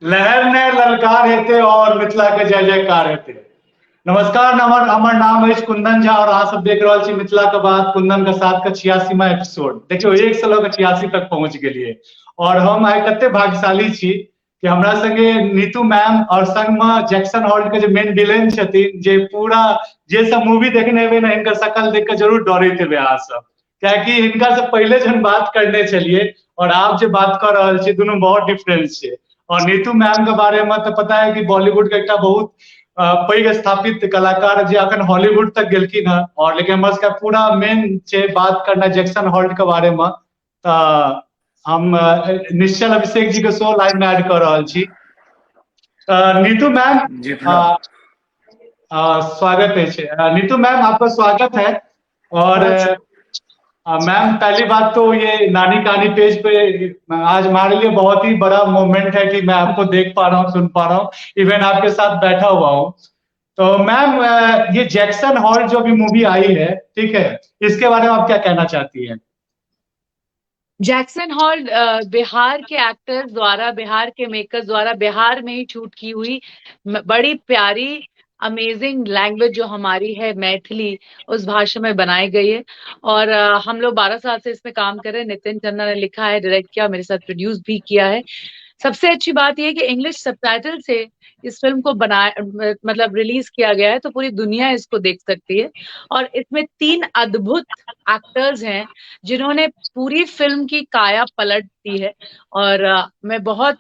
लहर ने ललकार हेतै और मिथिला के जय जयकार हेतै। नमस्कार, हमर हमर नाम अछि कुंदन झा और अहाँ सब देख रहल छी मिथिला के बात कुंदन के साथ के 86वां एपिसोड। देखियौ, 1 से लऽ के 86 तक पहुंच गेलियै और हम आइ कते भाग्यशाली छी कि हमरा संगे नीतू मैम और संग में जैक्सन हॉल्ट के जे मेन विलेन छथिन, जे पूरा जे सब मूवी देखने हेबै ने, हिनकर शकल देख के जरूर डरैत हेबै अहाँ सब, कियाकि हिनका से पहिले जहन बात करने छलियै और आप जे बात कर रहल छी दुनू बहुत डिफरेंस छै। और नीतू मैम के बारे में तो पता है कि बॉलीवुड के एकटा बहुत पैघ स्थापित कलाकार जे अखन हॉलीवुड तक गेलखिन हँ, और लेकिन हमर सबके पूरा मेन छै बात करना जैक्सन हॉल्ट के बारे में। तऽ हम निश्चल अभिषेक जी के शो लाइव में ऐड कर रहल छी। नीतू मैम जी प्रणाम। स्वागत है नीतू मैम, आपका स्वागत है। और मैम पहली बात तो ये नानी कहानी पेज पे आज हमारे लिए बहुत ही बड़ा मोमेंट है कि मैं आपको देख पा रहा हूँ, सुन पा रहा हूँ, इवन आपके साथ बैठा हुआ हूँ। तो मैम ये जैक्सन हॉल जो भी मूवी आई है, ठीक है, इसके बारे में आप क्या कहना चाहती हैं? जैक्सन हॉल बिहार के एक्टर्स द्वारा, बिहार के मेकर्स द्वारा बिहार में ही शूट की हुई बड़ी प्यारी अमेजिंग लैंग्वेज जो हमारी है मैथिली, उस भाषा में बनाई गई है। और हम लोग 12 साल से इसमें काम कर रहे हैं। नितिन चंद्रा ने लिखा है, डायरेक्ट किया, मेरे साथ प्रोड्यूस भी किया है। सबसे अच्छी बात यह है कि इंग्लिश सबटाइटल से इस फिल्म को बनाया, मतलब रिलीज किया गया है, तो पूरी दुनिया इसको देख सकती है। और इसमें 3 अद्भुत एक्टर्स हैं जिन्होंने पूरी फिल्म की काया पलट दी है। और मैं बहुत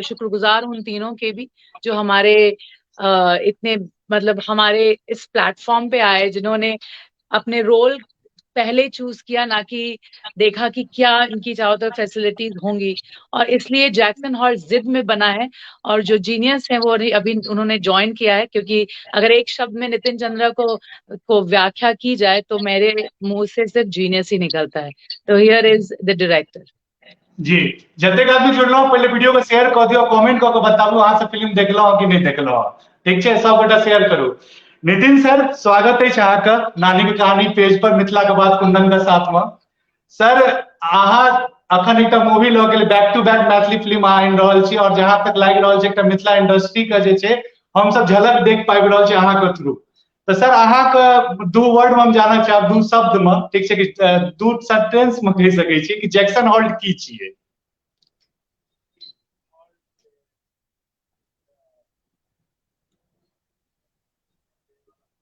शुक्रगुजार हूँ उन तीनों के भी जो हमारे इतने, मतलब हमारे इस प्लेटफॉर्म पे आए, जिन्होंने अपने रोल पहले चूज किया, ना कि देखा कि क्या इनकी चारों तरफ फैसिलिटीज होंगी। और इसलिए जैक्सन हॉल जिद में बना है। और जो जीनियस है वो अभी उन्होंने ज्वाइन किया है, क्योंकि अगर एक शब्द में नितिन चंद्रा को व्याख्या की जाए तो मेरे मुंह से सिर्फ जीनियस ही निकलता है। तो here is the director. जी, जतेक आदमी जुड़लहुँ पहले वीडियो को शेयर कऽ दियौ, कमेंट कऽ के बताबू अहाँ सब फिल्म देखलहुँ कि नहि देखलहुँ। ठीक छै, सब गोटा शेयर करू। नितिन सर, स्वागत अछि अहाँके नानी के कहानी पेज पर मिथिला के बात कुंदन के साथ में। सर, अहाँ अखन एकटा मूवी लऽ गेल, back to back Maithili film अहाँ आनि रहल छी और जहां तक लागि रहल छै एकटा मिथिला इंडस्ट्री के जे छै हमसब झलक देख पाबि रहल छी अहाँके थ्रू। तऽ सर अहाँके 2 वर्ड में हम जानऽ चाहब, 2 शब्द में, ठीक छै, कि 2 सेंटेंस में कहि सकै छी कि जैक्सन हॉल्ट की छियै?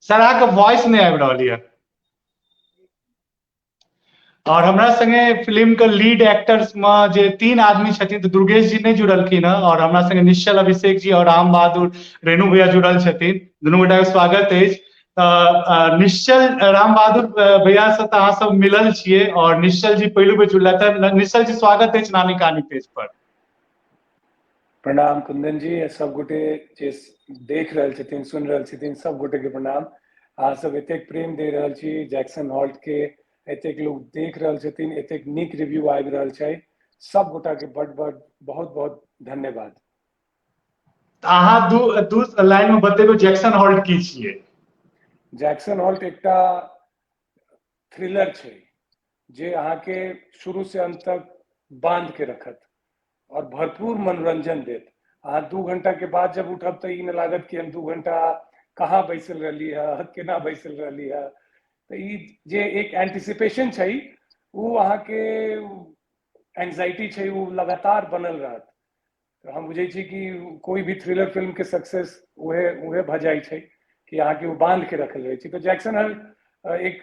सर अहाँके वॉइस नहि आबि रहल यऽ। और हमरा संगे फिल्म के लीड एक्टर्स में जे 3 आदमी छथिन, तऽ दुर्गेश जी नहि जुड़लखिन हँ, और हमरा संगे निश्चल अभिषेक जी और राम बहादुर रेणु भैया जुड़ल छथिन। दुनू गोटा के स्वागत अछि। तऽ निश्चल राम बहादुर भैया से तऽ अहाँ सब मिलल छियै और निश्चल जी पहिलु बेर जुड़ल। तऽ निश्चल जी स्वागत अछि नानी कहानी पेज पर। प्रणाम कुंदन जी, सब गोटे जे देख रहल छथिन सुन रहल छथिन सब गोटे के प्रणाम। अहाँ सब एतेक प्रेम दे रहल छी जैक्सन हॉल्ट के, एतेक लोग देख रहल छथिन, एतेक नीक रिव्यू आबि रहल छै, सब गोटा के बड बड बहुत बहुत धन्यवाद। अहाँ दू लाइन में बतेबो जैक्सन हॉल्ट की छियै? जैक्सन हॉल्ट एकटा थ्रिलर छै जे अहाँके शुरू से अंत तक बांध के रखत और भरपूर मनोरंजन देत। अहाँ 2 घंटा के बाद जब उठब तऽ ई नहि लागत कि हम 2 घंटा कहाँ बैसल रहली है, केना बैसल रहली है। तऽ ई जे एक एंटिसिपेशन छै ओ अहाँके एंग्जाइटी छै ओ लगातार बनल रहत। तऽ हम बुझै छी कि कोई भी थ्रिलर फिल्म के सक्सेस उहे उहे भऽ जाइ छै कि अहाँके ओ बांध के रखल रहै छै। तऽ जैक्सन हॉल्ट एक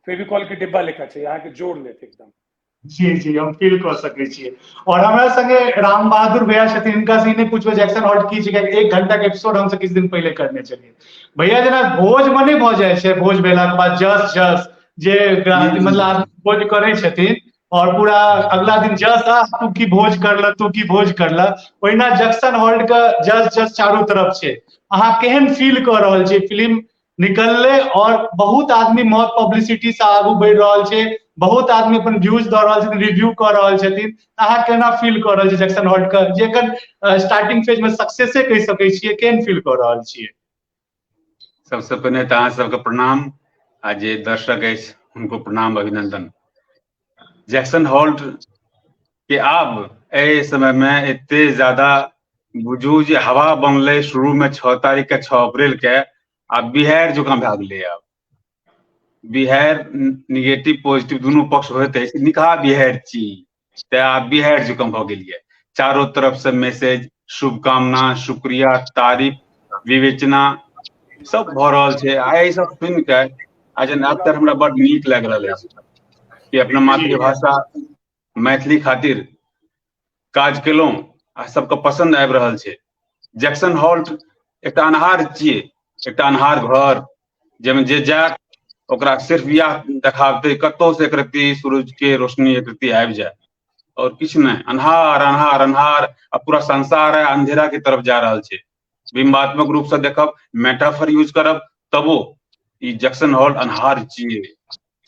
फेविकॉल के डिब्बा लेखा छै, अहाँके जोड़ लेत एकदम। जी जी, हम फील कऽ सकै छियै। और हमरा संगे राम बहादुर भैया छथिन, हिनका से ई नहि पूछबै जैक्सन हॉल्ट की छै, कियाकि 1 घंटा के एपिसोड हमसब किछु दिन पहिले करने छलियै। भैया जेना भोज मे नहि भऽ जाइ छै, भोज भेलाके बाद जस जस जे मतलब आदमी भोज करै छथिन और पूरा अगला दिन जस आ तू की भोज करल, तू की भोज करल, ओहिना जैक्सन हॉल्ट के जस जस चारू तरफ छै। अहाँ केहन फील कऽ रहल छी? फिल्म निकलले और बहुत आदमी मौत पब्लिसिटी से आगू बढ़ि रहल छै, बहुत आदमी अपन व्यूज दऽ रहल छथिन, रिव्यू कऽ रहल छथिन, अहाँ केना फील कऽ रहल छी जैक्सन हॉल्ट के, जे एखन स्टार्टिंग फेज में सक्सेसे कहि सकै छियै, केहन फील कऽ रहल छियै? सबसे पहिने तऽ अहाँ सबके प्रणाम आ जे दर्शक अछि हुनको प्रणाम अभिनंदन। जैक्सन हॉल्ट के आब एहि समय में एते ज्यादा बुझू जे हवा बनलै शुरू में 6 तारीख के 6 अप्रैल के, आ बिहार जकाँ भए गेलै। आब बिहार निगेटिव पॉजिटिव दुनू पक्ष होइत अछि, निकहा बिहार छी तें आब बिहार जकाँ भऽ गेल यऽ। चारो तरफ से मैसेज, शुभकामना, शुक्रिया, तारीफ, विवेचना सब भऽ रहल छै। आ ई सब सुनि के एज एन एक्टर हमरा बड नीक लागि रहल अछि कि अपना मातृभाषा मैथिली खातिर काज केलहुँ आ सबके पसन्द आबि रहल छै। जैक्सन हॉल्ट एकटा अन्हार छियै, एकटा अन्हार घर जाहिमे जे जायत ओकरा सिर्फ इएह देखाबतै, कतहु से एकरत्ती सूरज के रोशनी एकरत्ती आबि जाय और किछु नहि, अन्हार अन्हार अन्हार आ पूरा संसार है अंधेरा के तरफ जा रहल छै। बिंबात्मक रूप से देखब, मेटाफर यूज करब, तबो ई जैक्सन हॉल अन्हार छियै।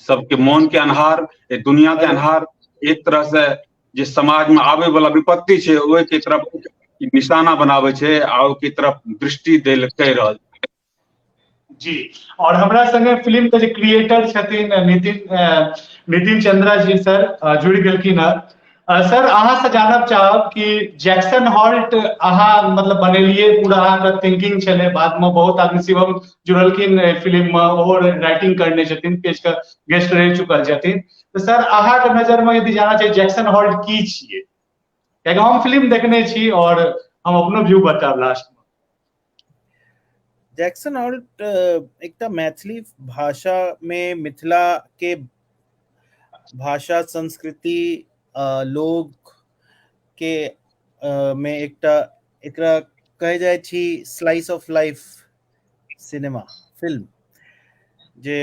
सबके मन के अन्हार, दुनिया के अन्हार, एक तरह से जे समाज में आबे वाला विपत्ति छै ओहि के तरफ निशाना बनाबै छै आ ओहि के तरफ दृष्टि दै लए कहि रहल जी। और हमरा संगे फिल्म के जे क्रिएटर छथिन नितिन नितिन चंद्रा जी सर जुड़ि गेलखिन हँ। सर, अहाँ से जानब चाहब कि जैक्सन हॉल्ट अहाँ मतलब बनेलिए, पूरा अहाँके थिंकिंग छलै, बाद में बहुत आदमी शिवम जुड़लखिन फिल्म में, ओहो राइटिंग करने छथिन, पेज के गेस्ट रहि चुकल छथिन। तऽ सर, अहाँके नजर में यदि जाना चाही जैक्सन हॉल्ट की छियै, कियाकि हम फिल्म देखने छी और हम अपनो व्यू बतायब लास्ट में। जैक्सन हॉल्ट एकटा मैथिली भाषा में मिथिला के भाषा संस्कृति लोग के में एकटा एकरा कहे जाय छी slice of life cinema film, जे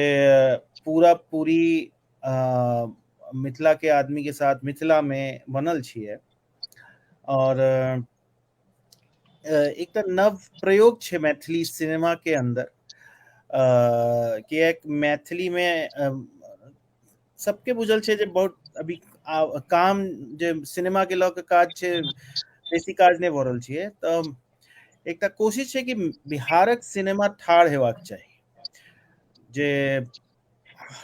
पूरा पूरी मिथिला के आदमी के साथ मिथिला में बनल छियै। और एकटा नव प्रयोग छै मैथिली सिनेमा के अंदर, किएक मैथिली में सबके बुझल छै जे बहुत अभी काम जे सिनेमा के लऽ के काज छै बेसी काज नहि भऽ रहल छियै। तऽ एकटा कोशिश छै कि बिहारक सिनेमा ठाढ़ हेबाक चाही, जे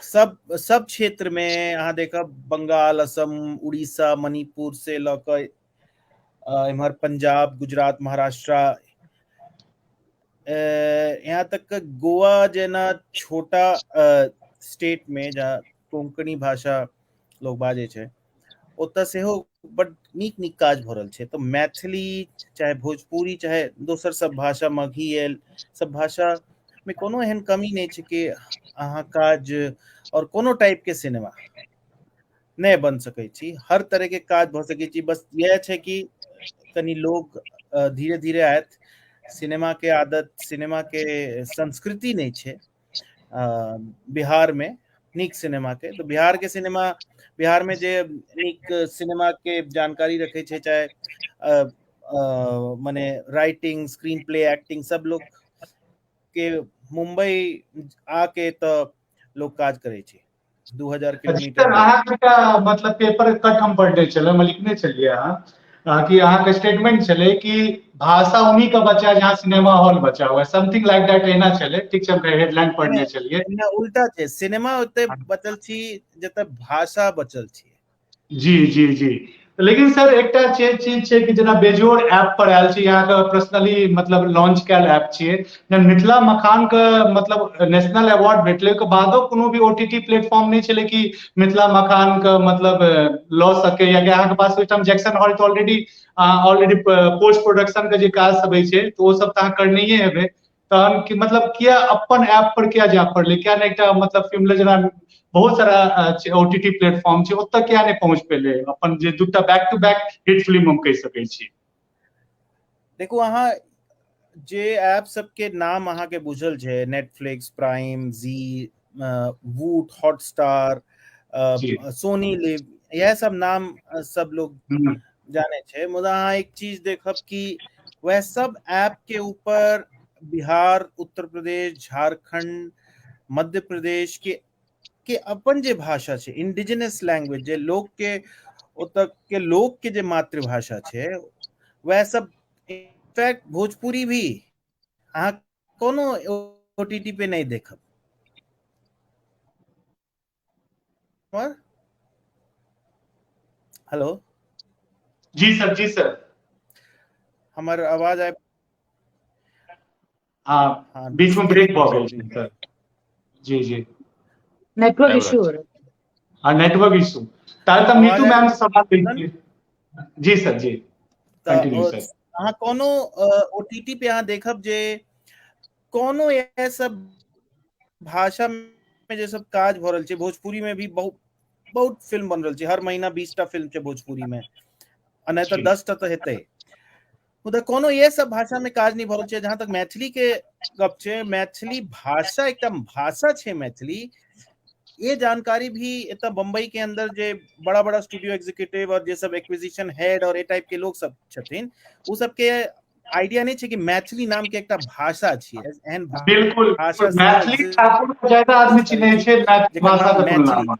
सब सब क्षेत्र में अहाँ देखब बंगाल, असम, उड़ीसा, मणिपुर से लऽ कऽ इम्हर पंजाब, गुजरात, महाराष्ट्र, यहाँ तक गोवा जेना छोटा स्टेट में जहाँ कोंकणी भाषा लोग बाजै छै ओतऽ सेहो बड नीक नीक काज भऽ रहल छै। तऽ मैथिली चाहे भोजपुरी चाहे दोसर सब भाषा मगही आयल सब भाषा में कोनो एहन कमी नहि छै कि अहाँ काज और कोनो टाइप के सिनेमा नहि बन सकै छी, हर तरह के काज भऽ सकै छी। बस इएह छै कि कनि लोग धीरे धीरे आयत, सिनेमा के आदत सिनेमा के संस्कृति नहि छै बिहार में नीक सिनेमा के। तऽ बिहार के सिनेमा, बिहार में जे नीक सिनेमा के जानकारी रखे छै, चाहे मने राइटिंग, स्क्रीन प्ले, एक्टिंग सब लोग के मुंबई आके तऽ लोग काज करै छै 2000 किलोमीटर। अहाँके एकटा मतलब पेपर कट हम पढ़ने छलहुँ, हम लिखने छलियै अहाँ कि अहाँके स्टेटमेंट छलै कि भाषा उन्हीं का बचा है जहाँ सिनेमा हॉल बचा हुआ है, समथिंग लाइक that एना छलै। ठीक छै, हम हेडलाइन पढ़ने छलियै। नहि, उल्टा छै, सिनेमा ओते बचल छी जतऽ भाषा बचल छी। जी जी जी। लेकिन सर एकटा चीज छै कि जेना बेजोड़ ऐप पर आयल छी, अहाँके पर्सनली मतलब लॉन्च कयल ऐप छियै, जहन मिथिला मखान के मतलब नेशनल अवार्ड भेटलै के बादो कोनो भी ओटीटी प्लेटफॉर्म नहि छलै कि मिथिला मखान के मतलब लऽ सकै, या कि अहाँके पास ओहिठाम जैक्सन हॉल तऽ ऑलरेडी ऑलरेडी पोस्ट प्रोडक्शन के जे काज सब होइ छै तऽ ओ सब तऽ अहाँ करनैये हेबै, तहन कि मतलब किया अपन ऐप पर किया जाय पड़लै, किया नहि एकटा मतलब फिल्म जेना बहुत सारा ओटीटी प्लेटफॉर्म छै ओतऽ किया नहि पहुंच पेलै अपन जे दूटा back to back hit film हम कहि सकै छी। देखू, अहाँ जे ऐप सबके नाम अहाँके बुझल छै, नेटफ्लिक्स, प्राइम, जी, वूट, हॉटस्टार, सोनी लिव, इएह सब नाम सब लोग जाने छै। मुदा अहाँ एक चीज देखब कि वह सब ऐप के ऊपर बिहार, उत्तर प्रदेश, झारखंड, मध्य प्रदेश के अपन जे भाषा छै, इंडिजिनस लैंग्वेज, जे लोक के ओतऽ के लोक के जे मातृभाषा छै, वह सब इनफैक्ट भोजपुरी भी अहाँ कोनो ओटीटी पे नहि देखब। हेलो जी सर, जी सर। हमर आवाज आबि हाँ हाँ बीच में ब्रेक भऽ गेल छै सर। जी जी। नेटवर्क आबि इशू रहल हो रहा। हाँ, नेटवर्क इशू। ताले तऽ आवाज नीतू आबि मैम से सवाल लै रहल छी। जी सर जी। तऽ कंटिन्यू सर। अहाँ कोनो ओटीटी पे अहाँ देखब जे कोनो इएह सब भाषा मे जे सब काज भऽ रहल छै, भोजपुरी में भी बहुत बहुत फिल्म बन रहल छै, हर महीना 20टा फिल्म छै भोजपुरी में, आ नहि तऽ 10टा तऽ हेतै। मुदा कोनो इएह सब भाषा में काज नहि भऽ रहल छै। जहाँ तक मैथिली के गप छै, मैथिली भाषा एकटा भाषा छै मैथिली, ये जानकारी भी एतऽ बम्बई के अंदर जे बड़ा बड़ा स्टूडियो एग्जीक्यूटिव और जे सब एक्विजिशन हेड और ए टाइप के लोग सब छथिन, उ सबके आइडिया नहि छै कि मैथिली नाम के एकटा भाषा छियै, एहन बिल्कुल भाषा सेहो मैथिली exist Thakur के ज्यादा आदमी करै चिन्है छै छै मैथिली जेकर भाषा नाम के तुलना मैथिली मे।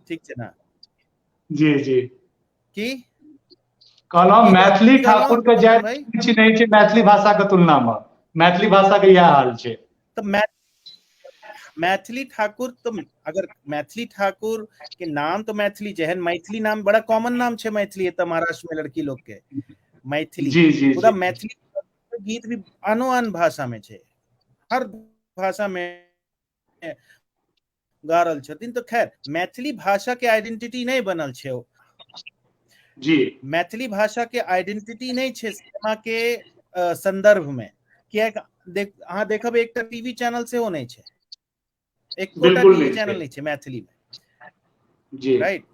ठीक छै ना? जी जी। की कहलहुँ की मैथिली कहलहुँ ठाकुर के कुंदन ज्यादा भाई? आदमी चिन्है छै मैथिली भाषा के तुलना मे, मैथिली भाषा के इएह हाल छै। तऽ मैथिली ठाकुर तऽ अगर मैथिली ठाकुर के नाम तऽ मैथिली छै, एहन मैथिली नाम बड़ा कॉमन नाम छै मैथिली एतऽ महाराष्ट्र में लड़की लोग के मैथिली। जी जी मुदा जी। मैथिली गीत भी आनो आन भाषा में छै, हर भाषा में गा रहल छथिन। तऽ खैर मैथिली भाषा के आइडेंटिटी नहि बनल छै ओ। जी। मैथिली भाषा के आइडेंटिटी नहि छै सिनेमा के संदर्भ में, किएक देख अहाँ देखब एकटा टीवी चैनल सेहो नहि छै, एकोटा बिल्कुल टीवी नहि चैनल छै। नहि छै मैथिली में। जी। राइट?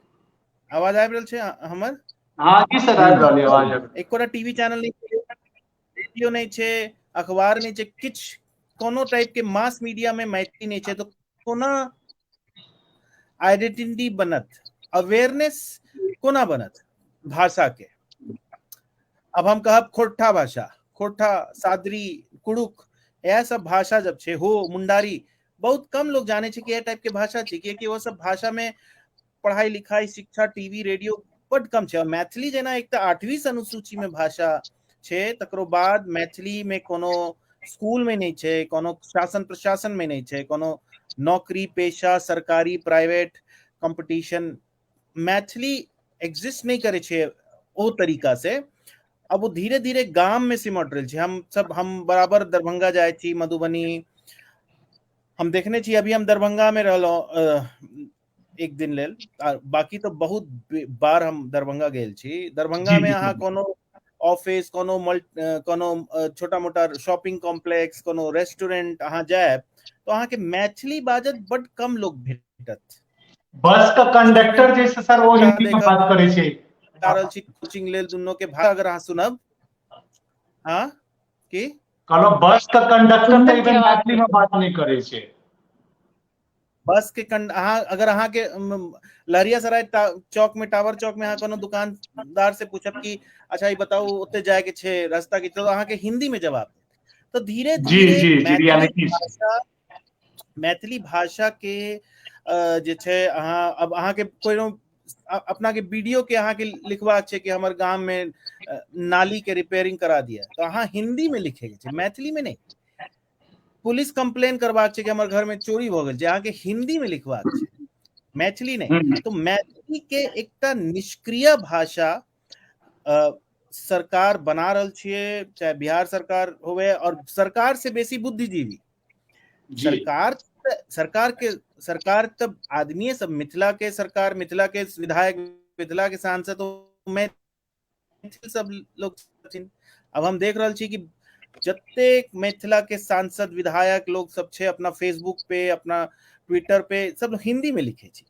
आवाज आबि रहल छै हमर? हाँ जी सर, आबि रहल है आवाज। एकोटा टीवी चैनल नहि छै, रेडियो नहि छै, अखबार नहि छै, किछु कोनो टाइप के मास मीडिया में मैथिली नहि छै, तऽ कोना आइडेंटिटी बनत, अवेयरनेस कोना बनत भाषा के? अब हम कहब खोरठा भाषा, खोरठा, सादरी, कुड़ुक, इएह सब भाषा जब छै, हो मुंडारी, बहुत कम लोग जाने छै कि एहि टाइप के भाषा छै, कियाकि ओ सब भाषा में पढ़ाई लिखाई, शिक्षा, टीवी, रेडियो बड कम छै। और मैथिली जेना एक तऽ 8वीं अनुसूची में भाषा छै, तकरो बाद मैथिली में कोनो स्कूल में नहि छै, कोनो शासन प्रशासन में नहि छै, कोनो नौकरी पेशा सरकारी प्राइवेट कंपटीशन मैथिली एग्जिस्ट नहि करै छै ओ तरीका से। अब वो धीरे धीरे गाम में सिमट रहल छै। हम सब हम बराबर दरभंगा जाइ छी, मधुबनी हम देखने छी। अभी हम दरभंगा में रहलहुँ एक दिन लेल, आ बाकी तऽ बहुत बार हम दरभंगा गेल छी। दरभंगा जी में जी अहाँ कोनो ऑफिस, कोनो कोनो छोटा मोटा शॉपिंग कॉम्प्लेक्स, कोनो रेस्टोरेंट अहाँ जायब तो अहाँके मैथिली बाजत बड कम लोग भेटत। बस के कंडक्टर जे छै सर, ओ एकटा हिंदी में देखब बात करै छै। जा रहल छी कोचिंग लेल, दुनू के भाषा अगर अहाँ सुनब, हाँ की कहलहुँ बस के कंडक्टर तऽ कुंदन के इवन आवाज मैथिली में बात नहि करै छै। बस के अहाँ अगर अहाँके लहरियासराय चौक में, टावर चौक में अहाँ कोनो दुकानदार से पूछब कि अच्छा ई बताउ ओते जाय के छै रास्ता की, तो अहाँके हिंदी में जवाब देत। तो धीरे जी धीरे जी जी, मैथिली रियलिटी छै। भाषा, मैथिली भाषा के जे छै अहाँ अब अहाँके कोनो अपना के वीडियो के अहाँके लिखबाक छै कि हमर गाम में नाली के रिपेयरिंग करा दिया, तो अहाँ हिंदी में लिखे के छै, मैथिली में नहीं। पुलिस कंप्लेन करबाक छै कि हमर घर में चोरी भऽ गेल छै, अहाँके हिंदी में लिखबाक छै, मैथिली नहीं। तो मैथिली के एकटा निष्क्रिय भाषा सरकार बना रहल छियै, चाहे बिहार सरकार होवे, और सरकार से बेसी बुद्धिजीवी जी। सरकार, सरकार के सरकार तब आदमी सब, मिथिला के सरकार, मिथिला के विधायक, मिथिला के सांसद, मैथिल सब लोग छथिन। अब हम देख रहल छी कि जतेक मिथिला के सांसद विधायक लोग सब छै, अपना फेसबुक पे, अपना ट्विटर पे सब हिंदी में लिखे छै।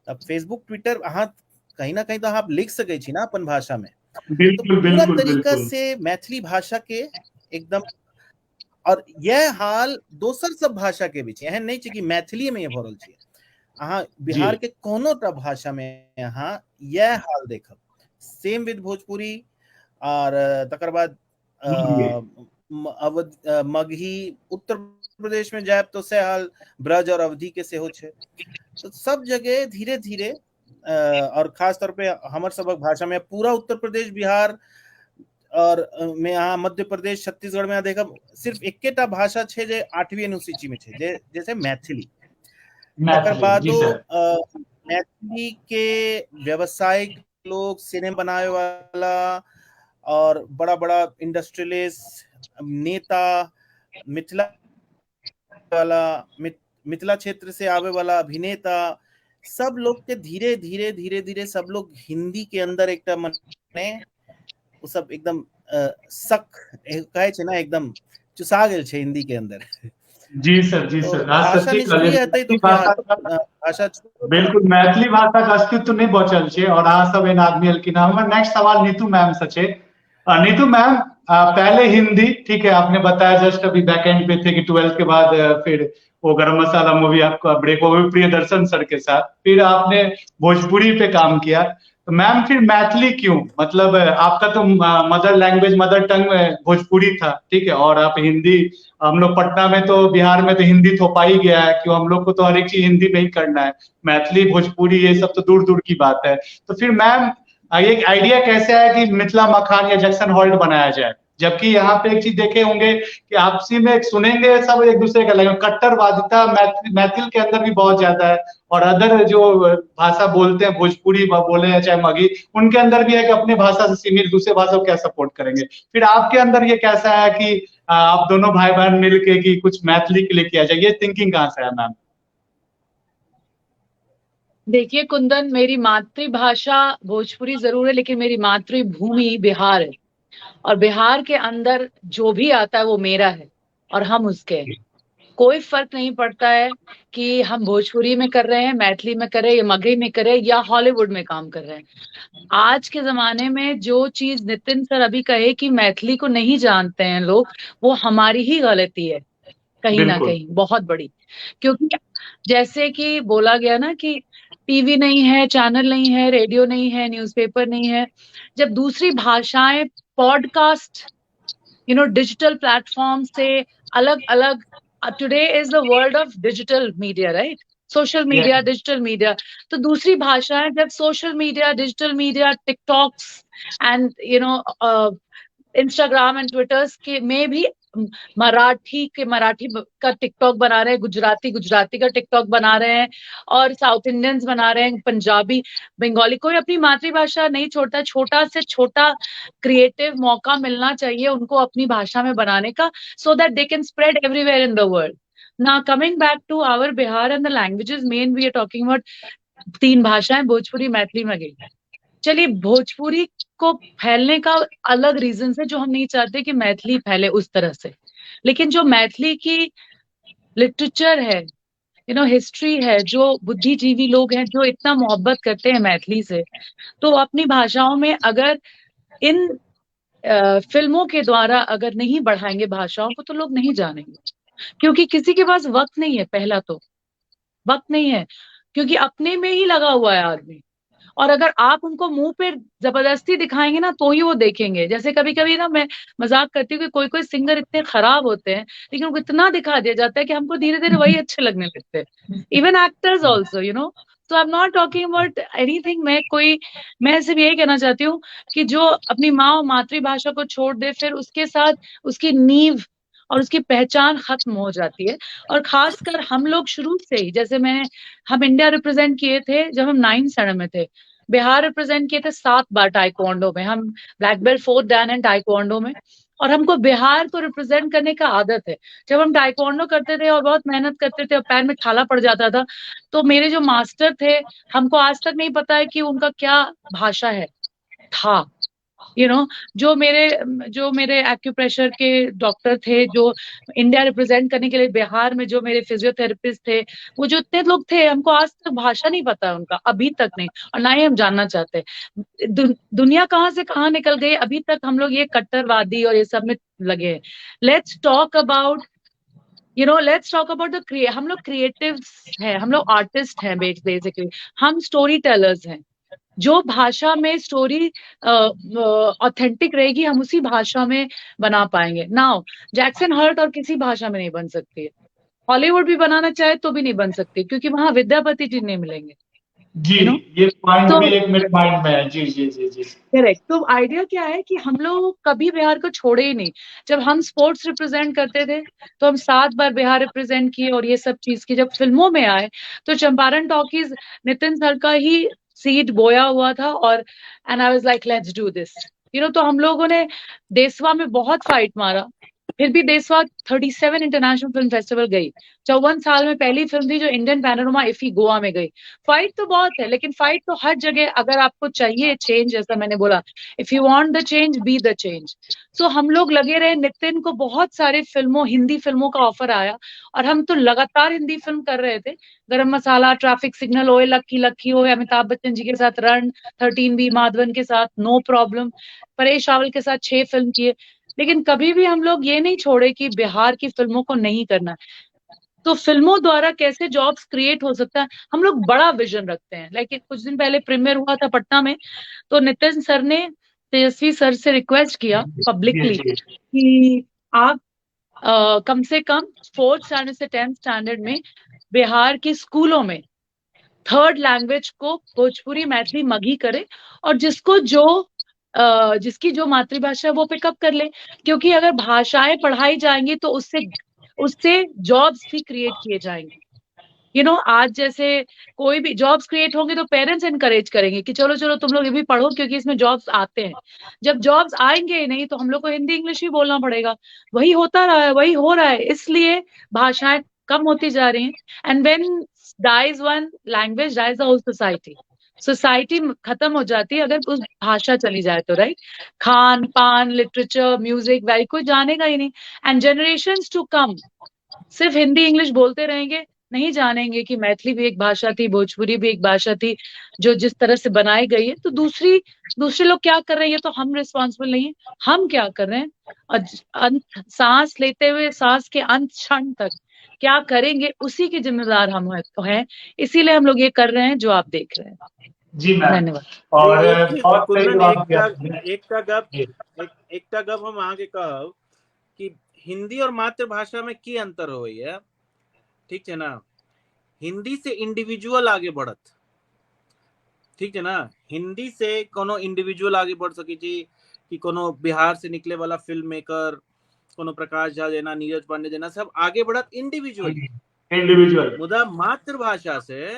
अब फेसबुक ट्विटर अहाँ कहीं ना कहीं तो अहाँ लिख सकै छी ना अपन भाषा में। तो बिल्कुल पूरा बिल्कुल तरीका बिल्कुल। से मैथिली भाषा के एकदम, और यह हाल दोसर सब भाषा के भी छै, एहन नहि छै कि मैथिली में भऽ रहल छै। अहाँ बिहार जी के कोनो टा भाषा में अहाँ यह हाल देखब। सेम विद भोजपुरी, और तकर बाद अवध, मगही, उत्तर प्रदेश में जायब तो से हाल ब्रज और अवधि के सेहो छै। तो सब जगह धीरे धीरे, और खास तौर पे हमर सबक भाषा में पूरा उत्तर प्रदेश, बिहार और में अहाँ मध्य प्रदेश, छत्तीसगढ़ में अहाँ देखब सिर्फ एकेटा भाषा छै जे 8वीं अनुसूची में छै, जे जैसे मैथिली। तकर मैथिली जी बादो सर। मैथिली के व्यवसायिक लोग, सिनेमा बनावे वाला, और बड़ा बड़ा इंडस्ट्रियलिस्ट, नेता, मिथिला वाला, मिथिला क्षेत्र से आवे वाला अभिनेता, सब लोग के धीरे धीरे धीरे धीरे सब लोग हिंदी के अंदर एकटा मने ओ सब एकदम शक कहै छै ना, एकदम चुसा गेल छै हिंदी के अंदर। जी सर, जी तो सर, भाषा निष्क्रिय हेतै तो भाषा बिल्कुल मैथिली भाषा के अस्तित्व नहीं बचल छै और अहाँ सब एहन आदमी एलखिन। हमर नेक्स्ट सवाल नीतू मैम से छै। नीतू मैम, पहले हिंदी, ठीक है, आपने बताया जस्ट अभी बैक एंड पे थे कि 12th के बाद फिर वो गरम मसाला मूवी आपका ब्रेक हो गई प्रियदर्शन सर के साथ, फिर आपने भोजपुरी पे काम किया, तो मैम फिर मैथिली क्यों? मतलब आपका तो mother language, mother tongue Bhojpuri था, ठीक है, और आप हिंदी, हम लोग पटना में तो बिहार में तो हिंदी थोपा ही गया है कि हम लोग को तो हर एक चीज हिंदी में ही करना है, मैथिली भोजपुरी ये सब तो दूर दूर की बात है। तो फिर मैम एक आइडिया कैसे आया कि मिथिला मखान या जैक्सन हॉल्ट बनाया जाए, जबकि यहाँ पे एक चीज देखे होंगे कि आपसी में सुनेंगे सब एक दूसरे का, लेकिन कट्टरवादिता मैथिल के अंदर भी बहुत ज्यादा है, और अदर जो भाषा बोलते हैं, भोजपुरी बोले या चाहे मगही, उनके अंदर भी है कि अपने भाषा से सीमित दूसरे भाषा को क्या सपोर्ट करेंगे। फिर आपके अंदर ये कैसा है कि आप दोनों भाई बहन मिलके कि कुछ मैथिली के लिए किया जाए, ये थिंकिंग कहाँ से आया मैम? देखिए कुंदन, मेरी मातृभाषा भोजपुरी जरूर है, लेकिन मेरी मातृभूमि बिहार है, और बिहार के अंदर जो भी आता है वो मेरा है और हम उसके हैं। कोई फर्क नहीं पड़ता है कि हम भोजपुरी में कर रहे हैं, मैथिली में कर रहे हैं, या मगही में कर रहे हैं, या हॉलीवुड में काम कर रहे हैं। आज के जमाने में जो चीज नितिन सर अभी कहे कि मैथिली को नहीं जानते हैं लोग, वो हमारी ही गलती है कहीं ना कहीं, बहुत बड़ी। क्योंकि जैसे कि बोला गया ना कि टीवी नहीं है, चैनल नहीं है, रेडियो नहीं है, न्यूज़पेपर नहीं है, जब दूसरी भाषाएं podcast, you know, digital platform से अलग अलग, today is the world of digital media, right? Social media, digital media, तो दूसरी भाषाएं जब social media, digital media, TikToks and you know Instagram and Twitters के में भी मराठी के मराठी का टिकटॉक बना रहे हैं, गुजराती गुजराती का टिकटॉक बना रहे हैं, और साउथ इंडियंस बना रहे हैं, पंजाबी, बंगाली, कोई अपनी मातृभाषा नहीं छोड़ता। छोटा से छोटा क्रिएटिव मौका मिलना चाहिए उनको अपनी भाषा में बनाने का, so that they can spread everywhere in the world. Now coming back to our Bihar and the languages, main we are talking about तीन भाषाएं, भोजपुरी, मैथिली, मगही। चलिए, भोजपुरी को फैलने का अलग रीजन है, जो हम नहीं चाहते कि मैथिली फैले उस तरह से, लेकिन जो मैथिली की लिटरेचर है, you know, history है, जो बुद्धिजीवी लोग हैं जो इतना मोहब्बत करते हैं मैथिली से, तो अपनी भाषाओं में अगर इन फिल्मों के द्वारा अगर नहीं बढ़ाएंगे भाषाओं को तो लोग नहीं जानेंगे, क्योंकि किसी के पास वक्त नहीं है। पहला तो वक्त नहीं है, क्योंकि अपने में ही लगा हुआ है आदमी, और अगर आप उनको मुंह पे जबरदस्ती दिखाएंगे ना तो ही वो देखेंगे। जैसे कभी कभी ना मैं मजाक करती हूँ कि कोई कोई सिंगर इतने खराब होते हैं, लेकिन उनको इतना दिखा दिया जाता है कि हमको धीरे धीरे वही अच्छे लगने लगते हैं। Even actors also, you know. तो I am not talking about anything. मैं सिर्फ यही कहना चाहती हूँ कि जो अपनी माँ और मातृभाषा को छोड़ दे, फिर उसके साथ उसकी नींव और उसकी पहचान खत्म हो जाती है। और खासकर हम लोग शुरू से ही, जैसे हम इंडिया रिप्रेजेंट किए थे जब हम 9th standard में थे, बिहार रिप्रेजेंट किए थे 7 बार टाइक्वांडो में, हम black belt 4th dan and taekwondo में, और हमको बिहार को रिप्रेजेंट करने का आदत है। जब हम टाइक्वांडो करते थे और बहुत मेहनत करते थे और पैर में छाला पड़ जाता था, तो मेरे जो मास्टर थे, हमको आज तक नहीं पता है कि उनका क्या भाषा है था, you know, जो मेरे एक्यूप्रेशर के डॉक्टर थे, जो इंडिया रिप्रेजेंट करने के लिए बिहार में जो मेरे फिजियोथेरेपिस्ट थे, वो जो इतने लोग थे, हमको आज तक भाषा नहीं पता है उनका, अभी तक नहीं, और ना ही हम जानना चाहते। दुनिया कहाँ से कहाँ निकल गई, अभी तक हम लोग ये कट्टरवादी और ये सब में लगे हैं। Let's talk about, you know, let's talk about the, हम लोग क्रिएटिव्स हैं, हम लोग आर्टिस्ट हैं, बेसिकली हम स्टोरी टेलर्स हैं। जो भाषा में स्टोरी ऑथेंटिक रहेगी, हम उसी भाषा में बना पाएंगे। Now Jackson hurt और किसी भाषा में नहीं बन सकती है, हॉलीवुड भी बनाना चाहे तो भी नहीं बन सकती, क्योंकि वहां विद्यापति जी नहीं मिलेंगे। जी, you know? ये पॉइंट भी एक मेरे माइंड में है। जी जी जी जी, करेक्ट। तो आइडिया क्या है कि हम लोग कभी बिहार को छोड़े ही नहीं। जब हम स्पोर्ट्स रिप्रेजेंट करते थे तो हम 7 बार बिहार रिप्रेजेंट किए और ये सब चीज की। जब फिल्मों में आए तो चंपारण टॉकीज नितिन सर का ही सीड बोया हुआ था, और and I was like let's do this. You know, तो हम लोगों ने देसवा में बहुत फाइट मारा, फिर भी देसवा 37 इंटरनेशनल फिल्म फेस्टिवल गई। 54 साल में पहली फिल्म थी जो इंडियन पैनोरमा इफी गोवा में गई। फाइट तो बहुत है, लेकिन फाइट तो हर जगह। अगर आपको चाहिए चेंज, जैसा मैंने बोला, if you want the change be the change. So हम लोग लगे रहे। नितिन को बहुत सारे फिल्मों, हिंदी फिल्मों का ऑफर आया और हम तो लगातार हिंदी फिल्म कर रहे थे। गरम मसाला, ट्रैफिक सिग्नल, ओए लक्की लक्की ओए, अमिताभ बच्चन जी के साथ रण, 13 बी माधवन के साथ नो प्रॉब्लम, परेश रावल के साथ 6 फिल्म किए। लेकिन कभी भी हम लोग ये नहीं छोड़े कि बिहार की फिल्मों को नहीं करना। तो फिल्मों द्वारा कैसे जॉब्स क्रिएट हो सकता है, हम लोग बड़ा विजन रखते हैं। लाइक कुछ दिन पहले प्रीमियर हुआ था पटना में, तो नितिन सर ने तेजस्वी सर से रिक्वेस्ट किया पब्लिकली कि आप कम से कम 4th standard से 10th standard में बिहार के स्कूलों में थर्ड लैंग्वेज को भोजपुरी, मैथिली, मगही करें और जिसको जो जिसकी जो मातृभाषा है वो पिकअप कर ले, क्योंकि अगर भाषाएं पढ़ाई जाएंगी तो उससे उससे जॉब्स भी क्रिएट किए जाएंगे। You know, आज जैसे कोई भी जॉब्स क्रिएट होंगे तो पेरेंट्स एनकरेज करेंगे कि चलो चलो तुम लोग ये भी पढ़ो क्योंकि इसमें जॉब्स आते हैं। जब जॉब्स आएंगे ही नहीं तो हम लोग को हिंदी इंग्लिश ही बोलना पड़ेगा। वही होता रहा है, वही हो रहा है, इसलिए भाषाएं कम होती जा रही हैं। And when dies one language dies the whole society. Society खत्म हो जाती है अगर उस भाषा चली जाए तो, राइट? खान पान, लिटरेचर, म्यूजिक, वही कोई जानेगा ही नहीं। एंड जनरेशंस टू कम सिर्फ हिंदी इंग्लिश बोलते रहेंगे, नहीं जानेंगे कि मैथिली भी एक भाषा थी, भोजपुरी भी एक भाषा थी, जो जिस तरह से बनाई गई है। तो दूसरी दूसरे लोग क्या कर रहे हैं, ये तो हम रिस्पॉन्सिबल नहीं है, हम क्या कर रहे हैं और अंत सांस लेते हुए सांस के अंत क्षण तक क्या करेंगे, उसी के जिम्मेदार हम हैं। इसीलिए हम लोग ये कर रहे हैं जो आप देख रहे हैं। जी मैम, धन्यवाद। और एक बहुत सही कुंदन, जवाब दिया एकटा आपने। एकटा गप जी। एकटा गप हम अहाँके कहब कि हिंदी और मातृभाषा में की अंतर होइए, ठीक छै ना? हिंदी से इंडिविजुअल आगे बढ़त, ठीक छै ना? हिंदी से कोनो इंडिविजुअल आगे बढ़ सकै छी कि कोनो बिहार से निकले वाला फिल्म मेकर, कोनो प्रकाश झा जेना, नीरज पांडे जेना, सब आगे बढ़त इंडिविजुअली। इंडिविजुअल। मुदा मातृभाषा से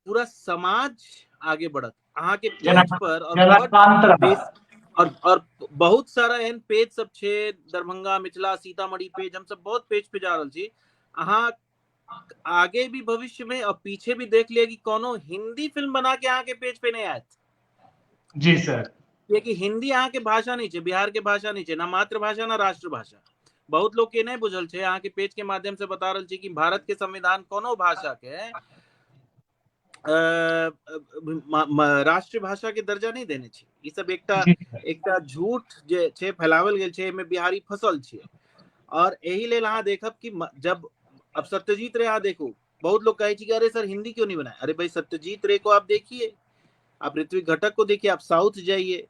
पूरा समाज आगे बढ़त। अहाँके जेना पेज पर और जेना बहुत शांत बेस रहत। और बहुत सारा एहन पेज सब छै, दरभंगा, मिथिला, सीतामढ़ी पेज, हम सब बहुत पेज पे जा रहल छी। अहाँ आगे भी भविष्य में और पीछे भी देख लिया कि कोनो हिंदी फिल्म बना के अहाँके पेज पे नहीं आयत। जी सर। कियाकि हिंदी अहाँके भाषा नहीं छै, बिहार के भाषा नहीं छै, ना मातृभाषा ना राष्ट्रभाषा। बहुत लोग के नहीं बुझल छै, अहाँके पेज के माध्यम से बता रहल छी कि भारत के संविधान कोनो भाषा के राष्ट्रभाषा के दर्जा नहीं देने छै। ई सब एकटा जी एकटा झूठ जे छै फैलावल गेल छै, एहिमे बिहारी फसल छै। और एहि लेल अहाँ देखब कि जब अब सत्यजीत रे अहाँ देखू, बहुत लोग कहै छै कि अरे सर हिंदी क्यों नहीं बनाए। अरे भाई सत्यजीत रे को आप देखिए, आप ऋत्विक घटक को देखिए, आप साउथ जाइए,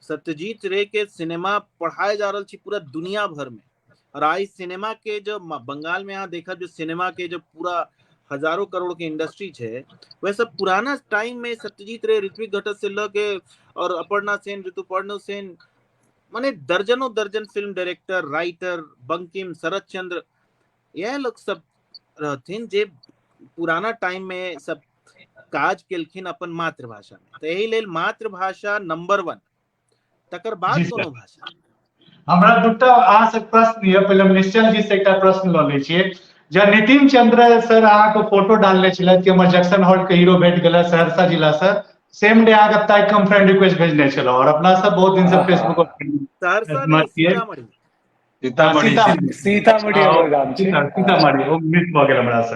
सत्यजीत रे के सिनेमा पढ़ाए जा रहल छै पूरा दुनिया भर में। और आई सिनेमा के जो बंगाल में अहाँ देखब जो सिनेमा के जो पूरा हजारों करोड़ के इंडस्ट्री छै, वह सब पुराना टाइम में सत्यजीत रे, ऋत्विक घटक से ल के और अपर्णा सेन, ऋतुपर्णा सेन, माने दर्जनों दर्जन film director, writer, Bankim, Sharat Chandra, यह लोग सब रहथिन जे पुराना टाइम में सब काज केलखिन अपन मातृभाषा में। तऽ एहि लेल मातृभाषा नंबर 1, तकर बाद जी सर। कोनो भाषा। हमरा दूटा अहाँ से प्रश्न यऽ। पहिले हम निश्चल जी से एकटा प्रश्न लऽ लै छियै। जे नितिन चंद्र सर अहाँके फोटो डालने छलथि कि हमर जैक्सन हॉल्ट के हीरो भेट गेल सहरसा जिला से, सेम डे अहाँके ताकि हम फ्रेंड रिक्वेस्ट भेजने छलहुँ और अपना सब बहुत दिन से फेसबुक पर सहरसा नहीं, सीतामढ़ी। सीतामढ़ी। सीतामढ़ी। सीतामढ़ी हमर गाम छै। सीतामढ़ी, ओ मिस भऽ गेल हमरा से।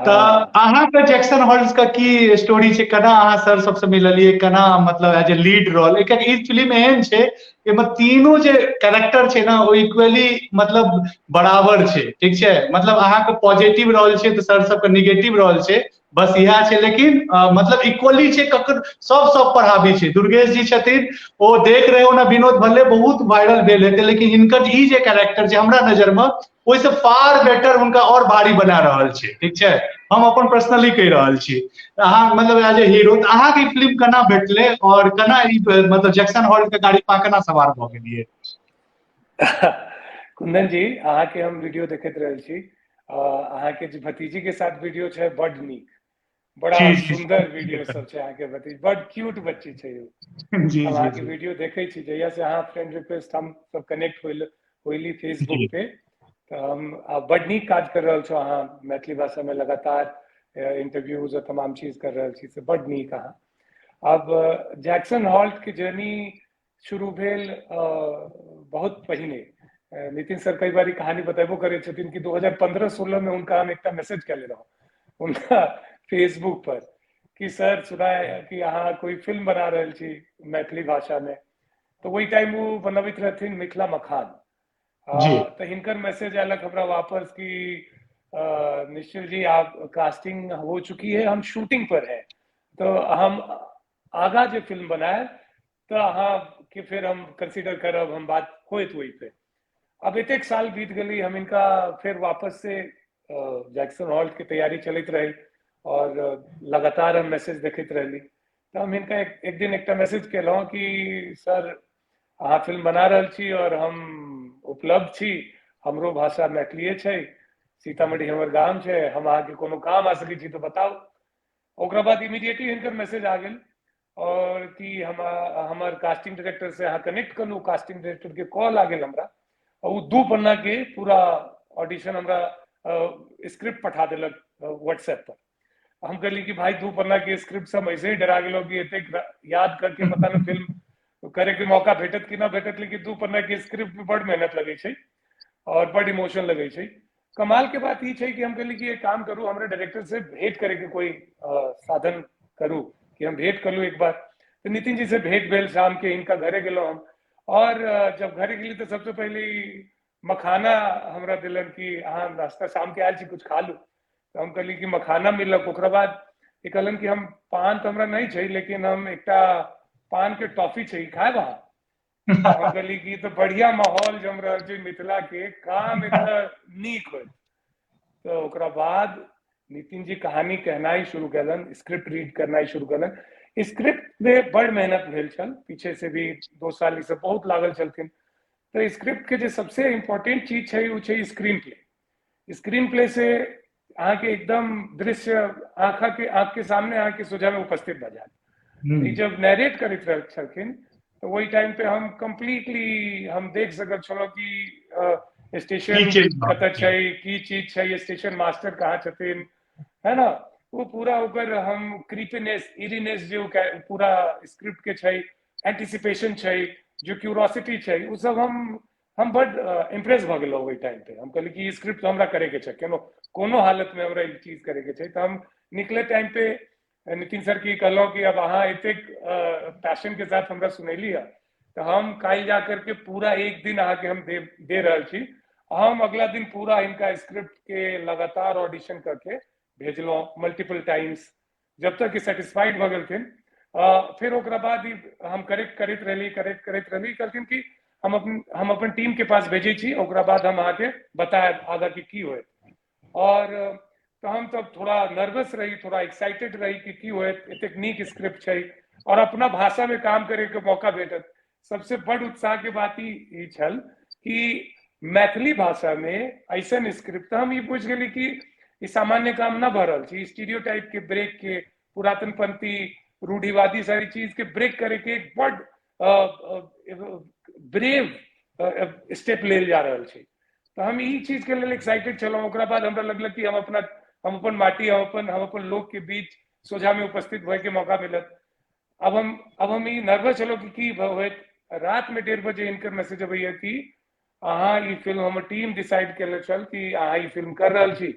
तऽ अहाँके जैक्सन हॉल्ट के की स्टोरी छै, केना अहाँ सर सबसे मिललियै, केना मतलब एज ए लीड रोल? कियाकि ई फिल्म एहन छै एहिमे तीनू जे कैरेक्टर छै ना ओ इक्वली मतलब बराबर छै, ठीक छै? मतलब अहाँके पॉजिटिव रोल छै तऽ सर सबके निगेटिव रोल छै, बस इएह छै। लेकिन मतलब इक्वली छै, ककर सब सब पर हावी छै। दुर्गेश जी छथिन, ओ देख रहे हो ना विनोद भले बहुत वायरल भेल हेतै, लेकिन हिनकर ई जे कैरेक्टर छै हमरा नजर में ओहिसँ फार बेटर हुनका और भारी बना रहल छै, ठीक छै? हम अपन पर्सनली कहि रहल छी। अहाँ मतलब एज ए हीरो अहाँके ई फिल्म केना भेटलै और केना ई मतलब जैक्सन हॉल्ट के गाड़ी पर केना सवार भऽ गेलियै? कुंदन जी, अहाँके हम वीडियो देखैत रहल छी। अहाँके जे भतीजी के साथ वीडियो छै बड नीक। बड़ा जी जी सुंदर वीडियो सब छै अहाँके भतीज, बड क्यूट बच्ची छै ओ। जी हम जी अहाँके जी वीडियो देखै छी, जहिया से अहाँ फ्रेंड रिक्वेस्ट हम सब कनेक्ट होइली फेसबुक जी पे, तऽ हम बड नीक काज कर रहल छौ अहाँ मैथिली भाषा में, लगातार इंटरव्यूज और तमाम चीज कर रहल छी, से बड नीक। अहाँ अब जैक्सन हॉल्ट के जर्नी शुरू भेल बहुत पहिने। नितिन सर कई बार कहानी बतेबो करै छथिन कि 2015-16 में हुनका हम एकटा मैसेज केले रहौं हुनका फेसबुक पर कि सर, सुना है कि अहाँ कोई फिल्म बना रहल छी मैथिली भाषा में। तऽ ओहि टाइम ओ बनबैत रहथिन मिथिला मखान। तऽ हिनकर मैसेज आयलक हमरा वापस कि निश्चल जी, आप कास्टिंग हो चुकी है, हम शूटिंग पर है, तो हम आगा जे फिल्म बनाए तऽ अहाँ के फिर हम कंसीडर करब, हम बात होइत ओहि पे। अब एतेक साल बीत गेली, हम इनका फिर वापस से जैक्सन हॉल्ट के तैयारी चलैत रही और लगातार हम मैसेज देखैत रहली। तऽ हम हिनका एक दिन एकटा मैसेज केलहुँ कि सर, अहाँ फिल्म बना रहल छी और हम उपलब्ध छी, हमरो भाषा मैथिलीए छै, सीतामढ़ी हमर गाम छै, हम अहाँके कोनो काम आ सकै छी तऽ बताउ। ओकरा बाद इमीडिएटली हिनकर मैसेज आ गेल और कि हम हमर कास्टिंग डायरेक्टर से अहाँ कनेक्ट करू। कास्टिंग डायरेक्टर के कॉल आ गेल हमरा और ओ 2 पन्ना के पूरा ऑडिशन हमरा स्क्रिप्ट पठा देलक व्हाट्सएप पर। हम कहली कि भाई, 2 पन्ना के स्क्रिप्ट से हम ऐसे ही डरा गेलो कि एतेक याद करके पता नहीं फिल्म करे के मौका भेटत कि ना भेटत, लेकिन 2 पन्ना के स्क्रिप्ट में बड़ मेहनत लगे छै और बड़ इमोशन लगे छै। कमाल के बात ई छै कि हम कहली कि एक काम करू, हमरा डायरेक्टर से भेंट करे के कोई साधन करू कि हम भेंट करू एक बार। तो नितिन जी से भेंट भेल शाम के, इनका घरे गेलो हम और जब घरे गेली तो सबसे पहले मखाना हमरा दिलन कि अहाँ नाश्ता शाम के आयल छी, कुछ खा लू। तो हम कहली कि मखाना मिलक। ओकरा बाद ई कहलन कि हम पान तऽ हमरा नहीं छै, लेकिन हम एकटा पान के टॉफी छै, खायब अहाँ? हम कहली कि तऽ बढ़िया माहौल जम रहल छै मिथिला के, काम इतना नीक होय। तऽ ओकरा बाद नितिन जी कहानी कहनाइ शुरू केलन, स्क्रिप्ट रीड करनाइ शुरू केलन। स्क्रिप्ट में बड़ मेहनत भेल छल, पीछे से भी 2 साल ई सब बहुत लागल छलखिन। तऽ स्क्रिप्ट के जे सबसे इम्पोर्टेंट चीज छै ओ छै स्क्रीन प्ले। स्क्रीन प्ले से अहाँके एकदम दृश्य आँखा के आँख के सामने अहाँके सोझा में उपस्थित भऽ जायत। ई जब नैरेट करैत रहल छलखिन तऽ ओहि टाइम पे हम कम्प्लीटली हम देख सकल छलहुँ कि स्टेशन कतऽ छै, की चीज छै, स्टेशन मास्टर कहाँ छथिन, है ना। ओ पूरा ओकर हम क्रीपीनेस, इरीनेस जे पूरा स्क्रिप्ट के छै, एंटिसिपेशन छै, जो क्यूरोसिटी छै, ओ सब हम बड इम्प्रेस भऽ गेलहुँ ओहि टाइम पे। हम कहली कि ई स्क्रिप्ट हमरा करे के छै, कोनो कोनो हालत में हमरा ई चीज करे के छै। तऽ हम निकले टाइम पे नितिन सर की कहलहुँ कि अब अहाँ एतेक पैशन के साथ हमरा सुनेली है, तऽ हम काल्हि जा करके पूरा एक दिन अहाँके हम दे दे रहल छी। हम अगला दिन पूरा इनका स्क्रिप्ट के लगातार ऑडिशन करके भेजलहुँ मल्टीपल टाइम्स, जब तक कि सेटिस्फाइड भऽ गेलखिन। फिर ओकरा बाद ई हम करेक्ट करैत रहली, करेक्ट करैत रहली। कहलखिन कि हम अपन टीम के पास भेजै छी, ओकरा बाद हम अहाँके बतायब आगा के की होयत। और तऽ हम तब थोड़ा नर्वस रही, थोड़ा एक्साइटेड रही कि की होयत, एतेक नीक स्क्रिप्ट छै और अपना भाषा में काम करे के मौका भेटत। सबसे बड़ उत्साह के बात ई छल कि मैथिली भाषा में ऐसन स्क्रिप्ट, हम ई बुझि गेली कि ई सामान्य काम न भऽ रहल छै। स्टीरियोटाइप के ब्रेक के, पुरातनपंथी रूढ़िवादी सारी चीज के ब्रेक करे के एक बड़ ब्रेव स्टेप लेल जा रहल छै। तऽ हम ई चीज के लेल एक्साइटेड छलहुँ। ओकरा बाद हमरा लगलक कि हम अपन माटी, हम अपन लोक के बीच सोझा में उपस्थित होय के मौका मिलत। अब हम ई नर्वस छलहुँ कि की होयत। रात में 1:30 बजे हिनकर मैसेज अबैया कि अहाँ ई फिल्म, हमर टीम डिसाइड केले छल कि अहाँ ई फिल्म कर रहल छी।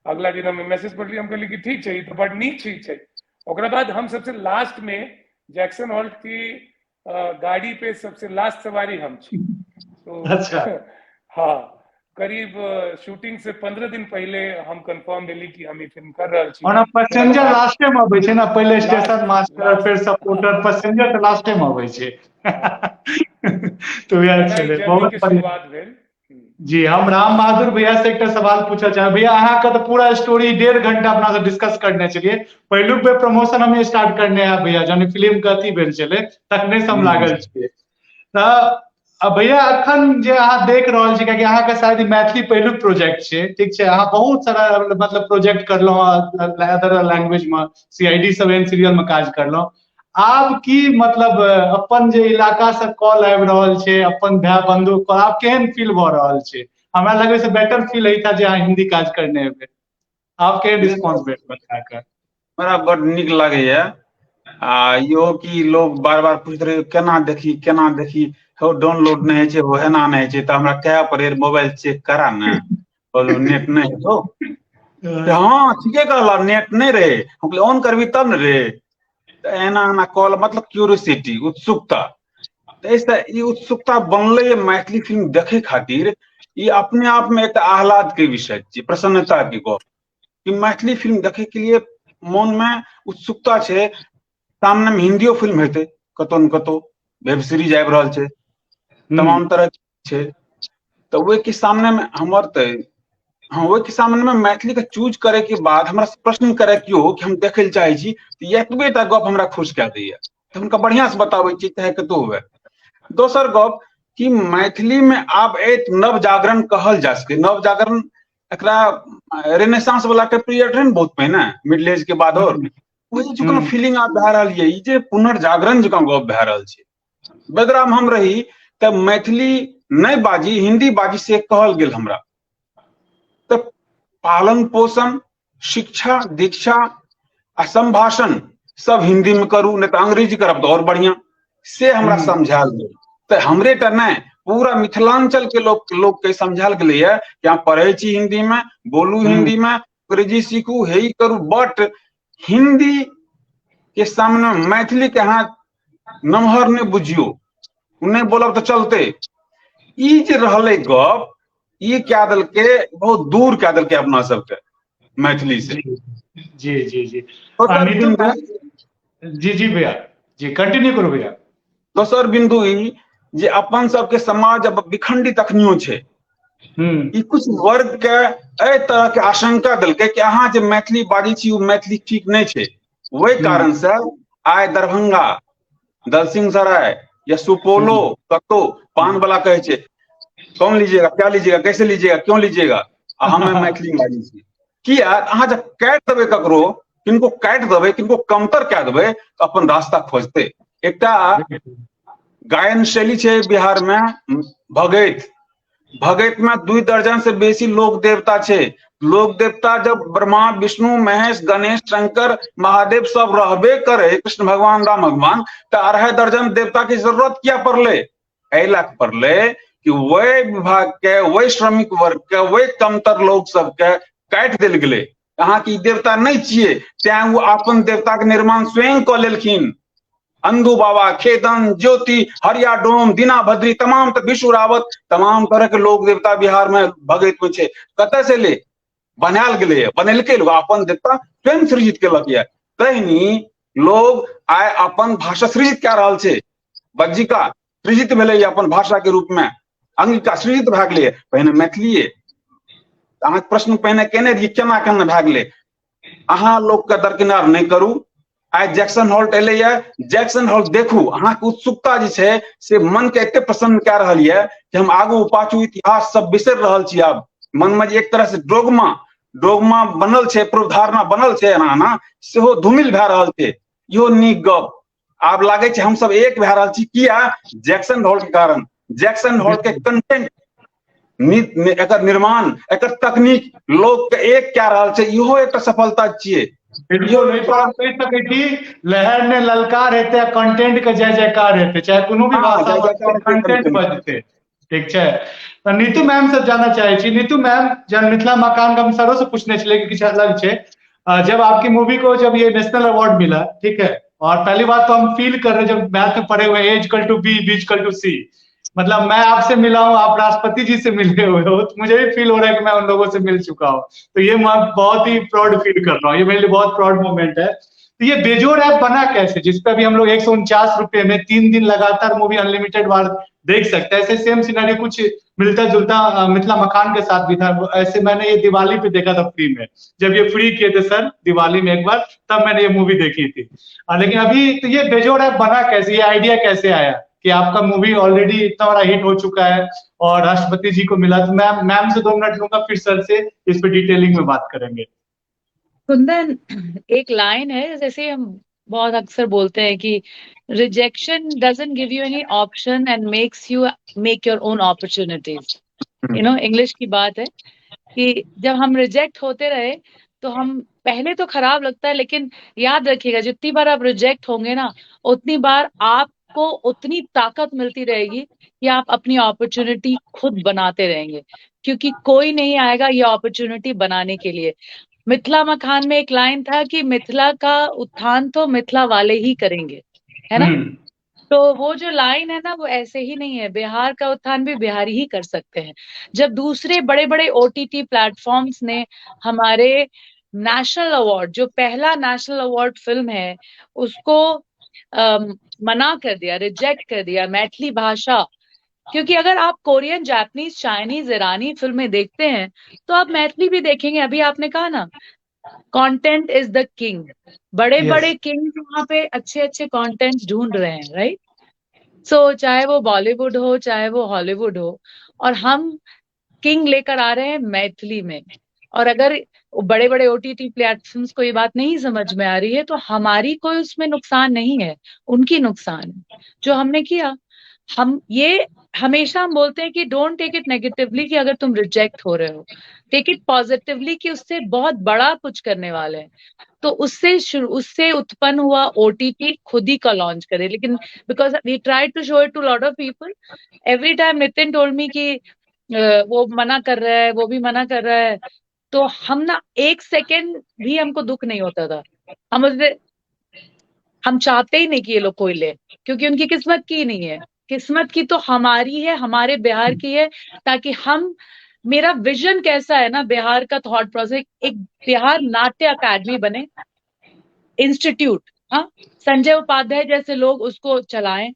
अगला दिन हम मैसेज पढ़ली, हम कहली कि ठीक छै, ई तऽ बड नीक चीज छै। ओकरा बाद हम सबसे लास्ट में जैक्सन हॉल्ट की गाड़ी पे सबसे लास्ट सवारी हम छी। तो हाँ, करीब शूटिंग से 15 दिन पहले हम कंफर्म भेली कि हम ई फिल्म कर रहल छी। ओना पैसेंजर लास्टे में अबै छै ने, पहिले स्टेशन मास्टर, फिर सपोर्टर, पैसेंजर तऽ लास्टे में अबै छै। तो वएह छलै, बहुत शुरुआत भेल। जी, हम राम बहादुर भैया से एकटा सवाल पूछऽ चाहब। भैया, अहाँके तऽ पूरा स्टोरी 1.5 घंटा अपना से डिस्कस करने छलियै। पहिलुक बेर प्रमोशन हम स्टार्ट करने है भैया, जहन फिल्म के अथी भेल छलै तखने से हम लागल छियै। तऽ आ भैया अखन जे अहाँ देख रहल छी, कियाकि अहाँके शायद ई मैथिली पहिलुक प्रोजेक्ट छै, ठीक छै? अहाँ बहुत सारा मतलब प्रोजेक्ट करलहुँ अदर लैंग्वेज मे, सीआईडी सब एहन सीरियल मे काज करलहुँ। आब की मतलब अपन जे इलाका से कॉल आबि रहल छै, अपन भाय बंधु, आब केहन फील भऽ रहल छै? हमरा लगै से बेटर फील होइत जे अहाँ हिंदी काज करने हेबै। आब केहन रिस्पॉन्स भेट रहल छै अहाँके? हमरा बड नीक लागैया। आ इहो कि लोग बार बार पुछैत रहे केना देखी केना देखी, हौ डाउनलोड नहि होइ छै, हो एना नहि होइ छै, तऽ हमरा कहै पड़ै मोबाइल चेक करा ने, कहलहुँ नेट नहि हेतौ। हँ ठीके कहला, नेट नहि रहे, हम कहलियै ऑन करबी तब ने रे। तऽ एना एना कॉल, मतलब क्यूरियोसिटी, उत्सुकता। तऽ एहिसँ ई उत्सुकता बनलै मैथिली फिल्म देखै खातिर। ई अपने आप में एकटा आह्लाद के विषय छियै, प्रसन्नता के गप कि मैथिली फिल्म देखे के लिए मन में उत्सुकता छै। सामने में हिंदियो फिल्म हेतै, कतौ ने कतौ वेब सीरीज आबि रहल छै, तमाम तरह छै, तऽ ओहि के सामने में हमर तऽ हँ, ओहि के सामने में मैथिली के चूज करे के बाद हमरा प्रश्न करे केओ कि हम देखै लए चाहै छी, तऽ एतबे टा गप हमरा खुश कए दैया, तऽ हुनका बढ़िआँ से बताबै छी चाहे कतहु हुए। दोसर गप कि मैथिली में आब एक नव जागरण कहल जा सकै, नव जागरण एकरा रेनेसांस वाला के पीरियड रहे ने बहुत पहिने, मिडल एज के बाद, और ओहि जकाँ फीलिंग आब भए रहल ये, ई जे पुनर्जागरण जकाँ गप भए रहल छै। बेदरा में हम रही तऽ मैथिली नहि बाजी, हिंदी बाजी से कहल गेल हमरा। तऽ पालन पोषण, शिक्षा दीक्षा आ संभाषण सब हिंदी में करू, नहि तऽ अंग्रेजी करब तऽ और बढ़िया, से हमरा समझायल गेल। तऽ हमरे टा नहि, पूरा मिथिलांचल के लोग लोग के समझायल गेलैया कि अहाँ पढ़ै छी हिंदी में, बोलू हिंदी में, अंग्रेजी सीखू, हे ई करू, बट हिंदी के सामने मैथिली के अहाँ नमहर नहि बुझियौ, नहि बोलब तऽ चलते। ई जे रहलै गप, ई कए देलकै, बहुत दूर कए देलकै अपना सबके मैथिली से। जी जी जी जी जी भैया जी, कंटिन्यू करू भैया। दोसर बिंदु ई जे अपन सबके समाज अब विखंडित अखनियो छै। ई कुछ वर्ग के एहि तरह के आशंका देलकै कि अहाँ जे मैथिली बाजै छी ओ मैथिली ठीक नहि छै। ओहि कारण से आइ दरभंगा, दलसिंहसराय या सुपौलो कतौ पान वाला कहै छै कौन लीजिएगा, क्या लीजिएगा, कैसे लीजिएगा, क्यों लीजिएगा, आ हम मैथिली बाजै छी। किया अहाँ जब काटि देबै ककरो, किनको काटि देबै, किनको कमतर कए देबै, तऽ अपन रास्ता खोजतै। एकटा गायन शैली छै बिहार में भगैत, भगैत में 2 दर्जन से बेसी लोक देवता छै। लोक देवता जब ब्रह्मा विष्णु महेश गणेश शंकर महादेव सब रहबे करे, कृष्ण भगवान राम भगवान, तऽ 2.5 दर्जन देवता के जरूरत किया पड़लै? एहि लए कऽ पड़लै कि वही विभाग के, वही श्रमिक वर्ग के, वही कमतर लोक सबके काटि देल गेलै। अहाँके ई देवता नहि छियै, तैं ओ अपन देवता के निर्माण स्वयं कऽ लेलखिन। अंधु बाबा, खेदन, ज्योति, हरिया डोम, दीना भद्री, तमाम तऽ विश्व रावत, तमाम तरह के लोक देवता बिहार में भगैत में छै। कतऽ से ले बनायल गेलै, बनेलकै लोग, अपन देवता स्वयं सृजित केलक यऽ। तहिनी लोग आइ अपन भाषा सृजित कए रहल छै। बज्जिका सृजित भेलै अपन भाषा के रूप में, अंगिका सृजित भए गेलै, पहिने मैथिलीए। अहाँके प्रश्न पहिने केने रहियै केना केना भए गेलै। अहाँ लोकके दरकिनार नहि करू। आइ जैक्सन हॉल्ट एलैया, जैक्सन हॉल्ट देखू, अहाँके उत्सुकता जे छै से मन के एते प्रसन्न कए रहल यऽ कि हम आगू पाछू इतिहास सब बिसरि रहल छी। आब मन में जे एक तरह से डोगमा डोगमा बनल छै, पूर्वधारणा बनल छै, एना एना सेहो धूमिल भए रहल छै। इहो नीक गप। आब लागै छै हमसब एक भए रहल छी। किया? जैक्सन हॉल्ट के कारण। जैक्सन हॉल्ट के कंटेंट, एकर निर्माण, एकर तकनीक लोक के एक कए रहल छै। इहो एकटा सफलता छियै। बिल्कुल, एहि पर हम कहि सकै छी लहर ने ललकार हेतै, कंटेंट के जय जयकार हेतै, चाहे कोनो भी भाषा कंटेंट बजतै। ठीक छै, तऽ नीतू मैम से जानना चाहे छी। नीतू मैम, जब मिथिला मकान हम सरो से पूछने छलियै कि किछु अलग छै, जब आपकी मूवी को जब ये नेशनल अवार्ड मिला, ठीक है, और पहली बात तो हम फील कर रहे जब मैथ में पढ़े हुए A equal to B, B equal to C, मतलब मैं आपसे मिला हूँ, आप राष्ट्रपति जी से मिले हुए हो, तो मुझे भी फील हो रहा है कि मैं उन लोगों से मिल चुका हूँ। तो ये मैं बहुत ही प्राउड फील कर रहा हूँ, ये मेरे लिए बहुत प्राउड मोमेंट है। तो ये बेजोड़ ऐप बना कैसे, जिसपे अभी हम लोग 149 रुपए में 3 दिन लगातार मूवी अनलिमिटेड बार देख सकते हैं? ऐसे सेम सिनेरियो कुछ मिलता जुलता मिथिला मखान के साथ भी था। ऐसे मैंने ये दिवाली पे देखा था फ्री में, जब ये फ्री किए थे सर दिवाली में एक बार, तब मैंने ये मूवी देखी थी। लेकिन अभी तो ये बेजोड़ ऐप बना कैसे, ये आइडिया कैसे आया? कि आपका मूवी ऑलरेडी इतना बड़ा हिट हो चुका है और राष्ट्रपति जी को मिला। तो मैम मैम से 2 मिनट लूंगा, फिर सर से इस पे डिटेलिंग में बात करेंगे। कुंदन, एक लाइन है, जैसे हम बहुत अक्सर बोलते हैं कि rejection doesn't give you any option and makes you make your own opportunities। English की बात है कि जब हम रिजेक्ट होते रहे तो हम पहले तो खराब लगता है, लेकिन याद रखिएगा, जितनी बार आप रिजेक्ट होंगे ना, उतनी बार आपको उतनी ताकत मिलती रहेगी कि आप अपनी अपॉर्चुनिटी खुद बनाते रहेंगे, क्योंकि कोई नहीं आएगा ये अपॉर्चुनिटी बनाने के लिए। मिथिला मखान में एक लाइन था कि मिथिला का उत्थान तो मिथिला वाले ही करेंगे, है ना? तो वो जो लाइन है ना, वो ऐसे ही नहीं है। बिहार का उत्थान भी बिहारी ही कर सकते हैं। जब दूसरे बड़े बड़े ओटीटी प्लेटफॉर्म्स ने हमारे नेशनल अवार्ड, जो पहला नेशनल अवार्ड फिल्म है, उसको मना कर दिया, रिजेक्ट कर दिया मैथिली भाषा, क्योंकि अगर आप कोरियन, जापानीज, चाइनीज, ईरानी फिल्में देखते हैं तो आप मैथिली भी देखेंगे। अभी आपने कहा ना, content is the king। बड़े बड़े किंग वहां पे अच्छे अच्छे कंटेंट ढूंढ रहे हैं, राइट? सो चाहे वो बॉलीवुड हो, चाहे वो हॉलीवुड हो, और हम किंग लेकर आ रहे हैं मैथिली में। और अगर बड़े बड़े ओटीटी प्लेटफॉर्म्स को ये बात नहीं समझ में आ रही है तो हमारी कोई उसमें नुकसान नहीं है, उनकी नुकसान है जो हमने किया। हम ये हमेशा हम बोलते हैं कि don't take it negatively कि अगर तुम रिजेक्ट हो रहे हो, टेक it positively कि उससे बहुत बड़ा कुछ करने वाले हैं। तो उससे शुरू, उससे उत्पन्न हुआ ओटीटी खुद ही का लॉन्च करे, लेकिन because we try to show it to lot of people, every time Nitin told me कि वो मना कर रहा है, वो भी मना कर रहा है, तो हम ना एक सेकेंड भी हमको दुख नहीं होता था। हम उससे हम चाहते ही नहीं कि ये लोग कोई ले, क्योंकि उनकी किस्मत की नहीं है। किस्मत की तो हमारी है, हमारे बिहार की है, ताकि हम, मेरा विजन कैसा है ना, बिहार का थॉट प्रोसेस, एक बिहार नाट्य अकादमी बने, इंस्टीट्यूट, हाँ, संजय उपाध्याय जैसे लोग उसको चलाएं,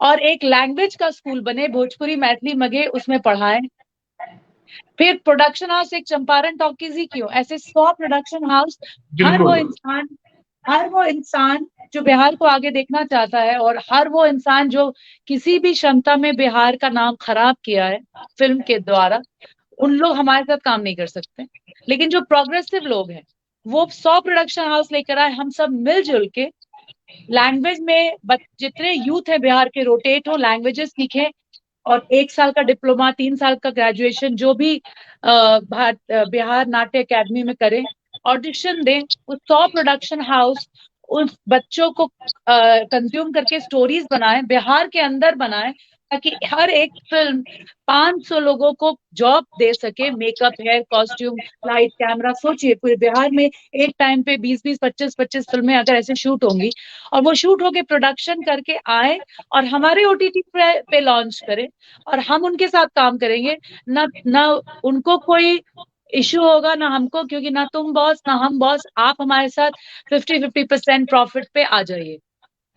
और एक लैंग्वेज का स्कूल बने, भोजपुरी, मैथिली, मगही उसमें पढ़ाएं। फिर प्रोडक्शन हाउस, एक चंपारण टॉकीज ही क्यों, ऐसे 100 प्रोडक्शन हाउस, हर वो इंसान जो बिहार को आगे देखना चाहता है और हर वो इंसान जो किसी भी क्षमता में बिहार का नाम खराब किया है फिल्म के द्वारा, उन लोग हमारे साथ काम नहीं कर सकते। लेकिन जो प्रोग्रेसिव लोग हैं, वो 100 प्रोडक्शन हाउस लेकर आए, हम सब मिलजुल के लैंग्वेज में जितने यूथ है बिहार के, रोटेट हो, लैंग्वेजेस सीखें और एक साल का डिप्लोमा, 3 साल का ग्रेजुएशन, जो भी बिहार नाट्य अकेडमी में करें, ऑडिशन दें। उस 100 प्रोडक्शन हाउस उस बच्चों को कंज्यूम करके स्टोरीज बनाएं, बिहार के अंदर बनाएं, ताकि हर एक फिल्म 500 लोगों को जॉब दे सके, makeup, hair, costume, light, camera। सोचिए, पूरे बिहार में एक टाइम पे 20 20, 25 25 फिल्में अगर ऐसे शूट होंगी और वो शूट होके प्रोडक्शन करके आए और हमारे ओटीटी पे लॉन्च करें और हम उनके साथ काम करेंगे, ना ना उनको कोई इश्यू होगा, ना हमको, क्योंकि ना तुम बॉस, ना हम बॉस। आप हमारे साथ 50-50% प्रॉफिट पे आ जाइए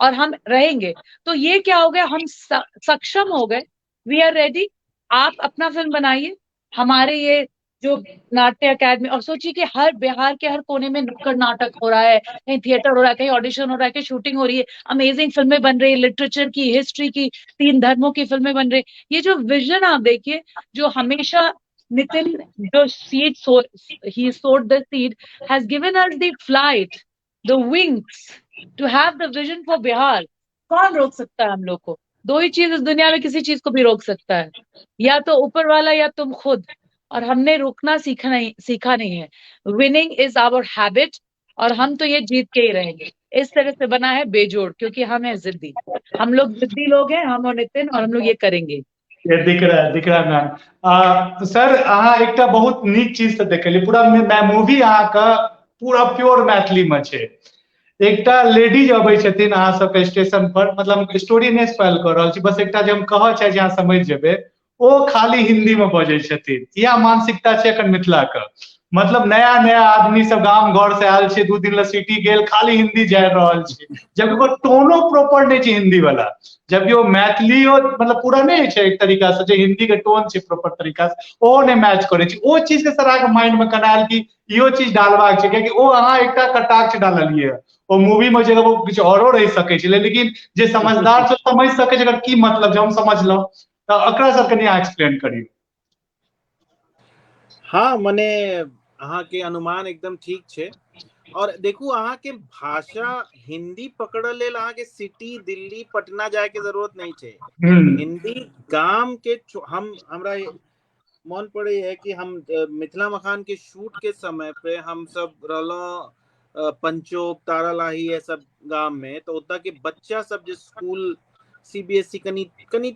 और हम रहेंगे। तो ये क्या हो गया? हम सक्षम हो गए। we are ready। आप अपना फिल्म बनाइए, हमारे ये जो नाट्य अकेडमी, और सोचिए कि हर बिहार के हर कोने में नुक्कड़ नाटक हो रहा है, कहीं थिएटर हो रहा है, कहीं ऑडिशन हो रहा है, कहीं शूटिंग हो रही है, अमेजिंग फिल्में बन रही है, लिटरेचर की, हिस्ट्री की, तीन धर्मों की फिल्में बन रही है। ये जो विजन आप देखिए, जो हमेशा नितिन जो seed, so he sowed the seed, has given us the flight, the wings to have the vision for Bihar। कौन रोक सकता है हम लोग को? दो ही चीज इस दुनिया में किसी चीज को भी रोक सकता है, या तो ऊपर वाला या तुम खुद। और हमने रुकना सीखा नहीं है। winning is our habit और हम तो ये जीत के ही रहेंगे। इस तरह से बना है बेजोड़, क्योंकि हम है जिद्दी। हम लोग जिद्दी लोग हैं, हम और नितिन, और हम लोग ये करेंगे। ये दिख रहा है, दिख रहा है मैम। सर, अहाँ एकटा बहुत नीक चीज से देखलियै, पूरा मूवी अहाँके पूरा प्योर मैथिली में छै। एकटा लेडीज अबै छथिन अहाँ सबके स्टेशन पर, मतलब स्टोरी नहि स्पॉइल कऽ रहल छी, बस एकटा जे हम कहऽ चाहै छी, अहाँ समझि जेबै। ओ खाली हिंदी में बजै छथिन। इएह मानसिकता छै एखन मिथिला के। मतलब नया नया आदमी सब गाम घर से आयल छै, 2 दिन ला सिटी गेल, खाली हिंदी जानि रहल छै, जबकि ओकर टोनो प्रॉपर नहि छै हिंदी वाला, जबकि ओ मैथिलियो मतलब पूरा नहि छै एक तरीका से, जे हिंदी के टोन छै प्रॉपर तरीका से ओहो नहि मैच करै छै। ओ चीज के सर अहाँके माइंड में केना आयल कि इहो चीज डालबाक छै? कियाकि ओ अहाँ एकटा कटाक्ष डाललियै, ओ मूवी में जे ओ किछु औरो रहि सकै छै, लेकिन जे समझदार छै समझ सकै छै एकर की मतलब छै, हम समझलहुँ। तऽ एकरा सर कनि अहाँ एक्सप्लेन करियौ। हाँ, मने अहाँके अनुमान एकदम ठीक छै। और देखू अहाँके भाषा हिंदी पकड़ऽ लेल अहाँके सिटी दिल्ली पटना जाय के जरूरत नहीं छै। हिंदी गाम के हम हमरा मन पड़े है कि हम मिथिला मखान के शूट के समय पे हम सब रहलहुँ पंचोप तारालाही ये सब गाम में, तो ओतऽ के बच्चा सब जे स्कूल सीबीएसई कनी कनी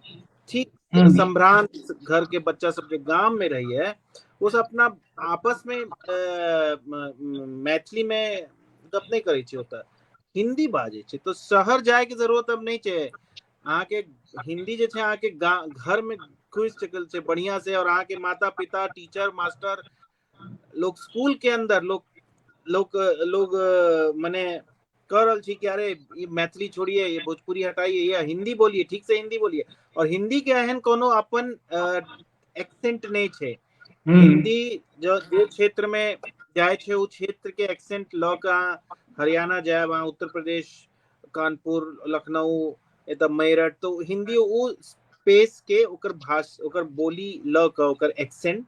ठीक संभ्रांत घर के बच्चा सब जे गाम में रही है वो सब अपना आपस में मैथिली में गप नहीं करे छै, ओतऽ हिंदी बाजै छै। तो शहर जाय के जरूरत अब नहीं छै, अहाँके हिंदी जे छै अहाँके घर में घुसि चुकल छै बढ़िया से, और अहाँके माता पिता टीचर मास्टर लोग स्कूल के अंदर लोग लोग लोग मने कह रहल छी कि अरे ये मैथिली छोड़िए, ये भोजपुरी हटाइए, ये हिंदी बोलिए, ठीक से हिंदी बोलिए। और हिंदी के एहन कोनो अपन एक्सेंट नहीं छै। हिंदी जो जे क्षेत्र में जाय छै ओ क्षेत्र के एक्सेंट लऽ के अहाँ हरियाणा जायब, अहाँ उत्तर प्रदेश, कानपुर, लखनऊ, एतऽ मेरठ, तो हिंदी ओ स्पेस के ओकर भाषा ओकर बोली लऽ के ओकर एक्सेंट।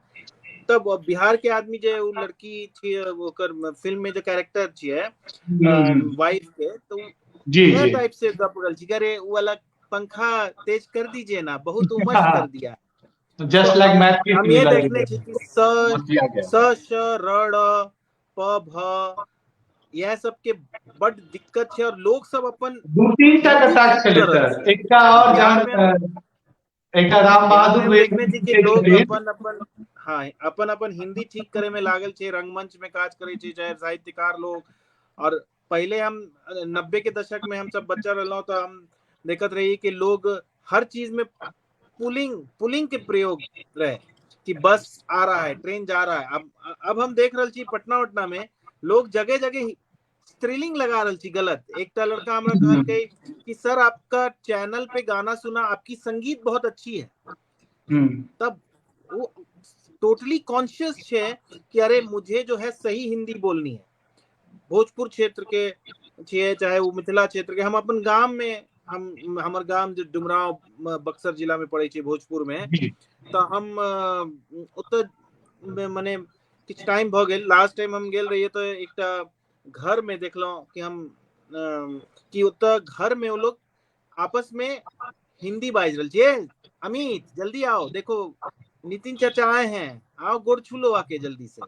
तब बिहार के आदमी जे ओ लड़की छियै ओकर फिल्म में जे कैरेक्टर छियै वाइफ के, तो जी टाइप से गप रहल छी, अरे वो वाला पंखा तेज कर दीजिए ना, बहुत उमस कर दिया। जस्ट लाइक मैथिली हम ये देखने छी कि स स श र ड़ प भ यह सब के बड दिक्कत छै, और लोग सब अपन 2-3 टा कटाक्ष छलै सर। एकटा और जान एकटा राम बहादुर देखने छी कि लोग अपन अपन हाँ अपन अपन हिंदी ठीक करे में लागल छै, रंगमंच में काज करे छै चाहे साहित्यकार लोग। और पहले हम 90 के दशक में हम सब बच्चा रहलहुँ तो हम देखत रही कि लोग हर चीज में पुलिंग पुलिंग के प्रयोग रहे कि बस आ रहा है, ट्रेन जा रहा है। अब हम देख रहल छी पटना उटना में लोग जगह जगह स्त्रीलिंग लगा रहल छी गलत। एकटा लड़का हमरा कहलकै कि सर आपका चैनल पे गाना सुना, आपकी संगीत बहुत अच्छी है। तब वो टोटली कॉन्शियस छै कि अरे मुझे जो है सही हिंदी बोलनी है। भोजपुर क्षेत्र के छियै चाहे वो मिथिला क्षेत्र के, हम अपन गाम में हम हमर गाम जे डुमराव बक्सर जिला में पड़े छै भोजपुर में, तो हम ओतऽ मने किछु टाइम भऽ गेल। लास्ट टाइम हम गेल रहियै तऽ एकटा घर में देखलहुँ कि हम कि ओतऽ घर में वो लोग आपस में हिंदी बाजि रहल छै, अमित जल्दी आओ, देखो नितिन चाचा आए हैं, आओ गोड़ छू लो आके जल्दी से।